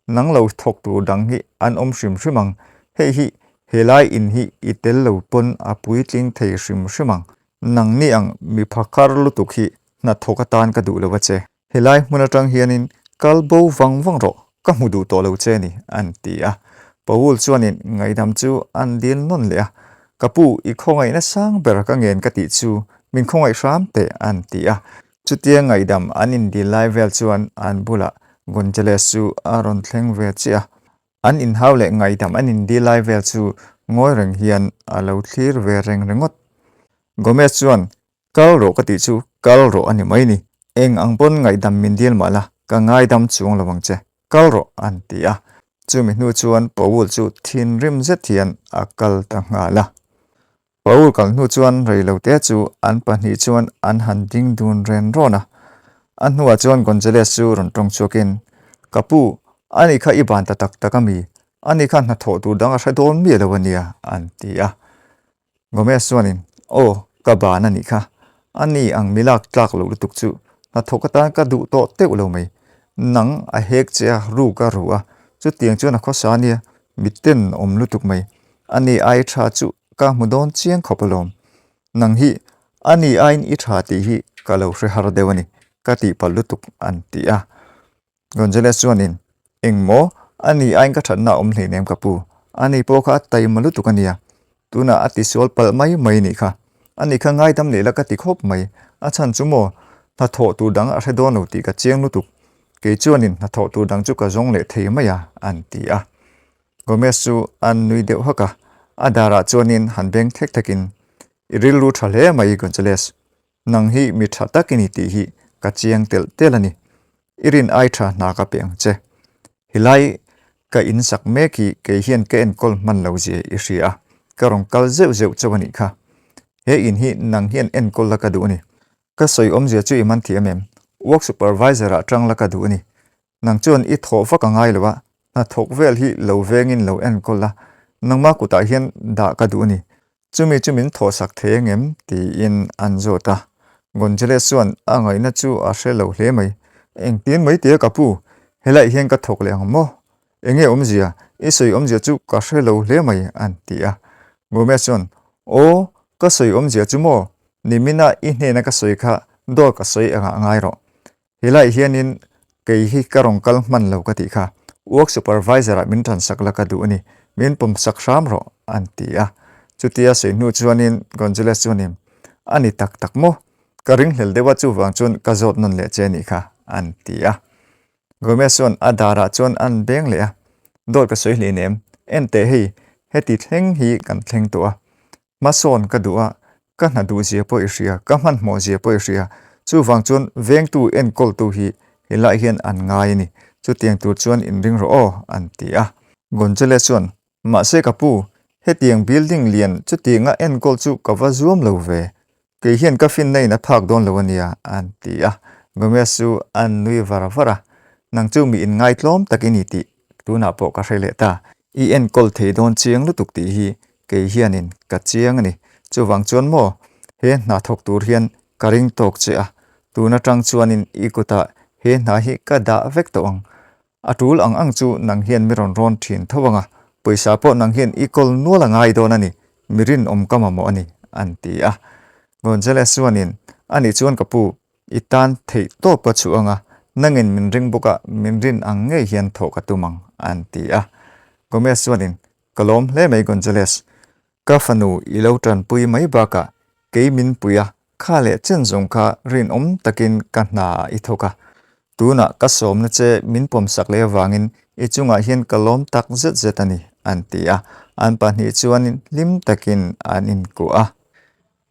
Nang lo thawk tur dang hi an awm hrim hrim ang. Hei hi helai in hi i tel lo pawn a puitling thei hrim hrim ang. Nang ni ang mi phakar lutuk hi hnathawk atan ka duh lo a che. Helai hmun atang hianin kal bo vang vang rawh, ka hmu duh tawh lo che ni, an ti a. Paul chuanin ngaihdam chu an dil nawn leh a, Ka pu, i khawngaihna sang ber ka ngen ka tih chu min khawngaih hram teh, an ti a. Chutia ngaihdam an indil lai vel chuan an bulah Gonzales chu a rawn thleng ve chiah a. An inhau leh ngaihdam an indil lai vel chu ngawi reng hian a lo thlir ve reng ringawt. Gomez chuan, Kal rawh ka tih chu kal rawh a ni mai ni. Eng ang pawn ngaihdam min dil mah la, ka ngaidam chuang lo ang che. Kal rawh an ti a. Chumi hnu chuan Paul chu thinrim zet hian a kal ta nghal a. Paul kal hnu chuan reilote chu an pahnih chuan an han ding dun ren rawn a. A hnuah chuan Gonzales chu rawn tawng chhuakin, Ka pu, ani kha i ban ta tak tak a mi? Ani kha hnathawh tur dang a hre dawn miah lo a nia, an ti a. Gomez chuanin, Aw, ka ban a nih kha. Ani ang mi lak tlak loh lutuk chu hnathawk atan ka duh tawh teuh lo mai. Nang a hek che a, ruk a ru a, chutiang chuan a khawsa a nia, mitten awm lutuk mai. Ani ai tha chu ka hmu dawn chiang khawp alawm. Nang hi ani aiin i tha tih hi ka lo hre har deuh a ni, ka tihpalh lutuk an ti a. Gonzales chuanin, Eng maw? Ani aiin ka thatna a awm hleinem ka pu. Ani pawh kha a taima lutuk a nia. Tunah a tisual palh mai mai nih kha. Ani kha ngaidam leh la ka ti khawp mai. A chhan chu maw? Hnathawh tur dang a hre dawn lo tih ka chiang lutuk. Kei chuanin hnathawh tur dang chu ka zawng leh thei mai a, an ti a. Gomez chu a nui deuh hak a, a darah chuanin han beng thek thekin, I rilru tha hle mai Gonzales, nang hi mi tha tak i ni tih hi ka chiang telh telh a ni. I rin ai tha hna ka pe ang che. Helai ka in sak mek hi kei hian ka enkawl hman lo zia i hria a, ka rawn kal zeuh zeuh chauh a nih kha. He in hi nang hian enkawl la ka duh a ni. Ka sawi awmzia chu i man thiam em? Work supervisor ah tang la ka duh a ni. Nang chuan i thawh vak a ngai lo a, hnathawk vel hi lo vengin lo enkawl a, nangma kutah hian dah ka duh a ni. Chumi chu min thawhsak thei angem? tiin an zawt a. Gonzales chuan a ngaihna chu a hre lo hle mai. Engtin mai tia ka pu, helaiah hian ka thawk leh ang maw? Enge awmzia? I sawi awmzia chu ka hre lo hle mai, an ti a. Gomez chuan, Aw, ka sawi awmzia chu maw? Nimina i hnena ka sawi kha dawr ka sawi engah ngai rawh. Helaiah hianin kei hi ka rawn kal hman lo ka tih kha, work supervisor ah min tansak la ka duh a ni, min pawm sak hram rawh, an ti a. Chutia sawi hnu chuanin Gonzales chuanin, A ni tak tak maw? Ka ringhlel deuh a chuvang chuan ka zawt nawn leh che a nih kha, an ti a. Gomez chuan a darah chuan an beng leh a, Dawt ka sawi hlei nem, en teh hei, heti thleng hi kan thleng tawh a. Hmasawn ka duh a, ka hna duh zia pawh i hria, ka hmanhmawh zia pawh i hria. Chuvang chuan vengtu enkawltu hi helaiah hian an ngai a ni. Chutiang tur chuan inring rawh aw, an ti a. Gonzalez chuan, Mahse ka pu, hetiang building lian chutianga enkawl chu ka va zuam lo ve. Kei hian ka finna in a phak dawn lo a nia, an ti a. Gomez chu a nui var var a, Nang chu mi inngaitlawm tak i ni tih tunah pawh ka hre leh ta. I enkawl thei dawn chiang lutuk tih hi kei hianin ka chiang a ni. Chuvang chuan maw, he hna thawk tur hian ka ring tawk che a, tun atang chuanin i kutah he hna hi ka dah vek tawh ang. A tul ang ang chu nang hian mi rawn rawn thin tho ang a, pawisa pawh nang hian i kawl nual a ngai dawn a ni, mi rinawm ka mamawh a ni, an ti a. Gonzalez chuanin, Anih chuan ka pu, i tan theih tawp ka chhuah ang a, nangin min ring bawk a, min rin ang ngei hian thawh ka tum ang, an ti a. Gomez chuanin, Ka lawm hle mai Gonzalez, Ka fanu i lo tanpui mai bakah kei min pui a, kha leh chen zawng kha rinawm takin ka hna ah i thawk a. Tunah ka sawmna che min pawmsak leh avangin i chungah hian ka lawm tak zet zet a ni, an ti a. An pahnih chuan hlim takin an inkuah a.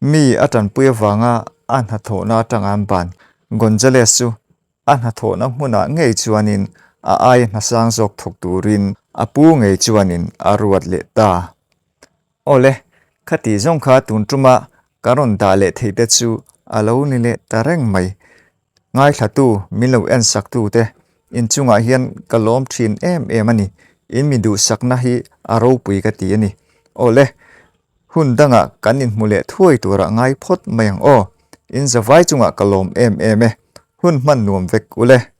Mi a tanpui avanga a hnathawhna atanga an ban Gonzalez chu A hnathawhna hmunah ngei chuanin a aia hnasang zawk thawk turin a pu ngei chuanin a ruat leh ta. Awle, khati zawng kha tun tuma ka rawn dah leh theih te chu a lo ni leh ta reng mai. Ngaithlatu, min lo ensaktute inchungah hian ka lawm thin em em a ni. In mi duhsakna hi a ropui ka ti a ni. Awle, Hun dangah kan inhmu leh thuai turah ngai phawt mai ang aw. In zavai chungah ka lawm em em e. Hun hman nuam vek ule.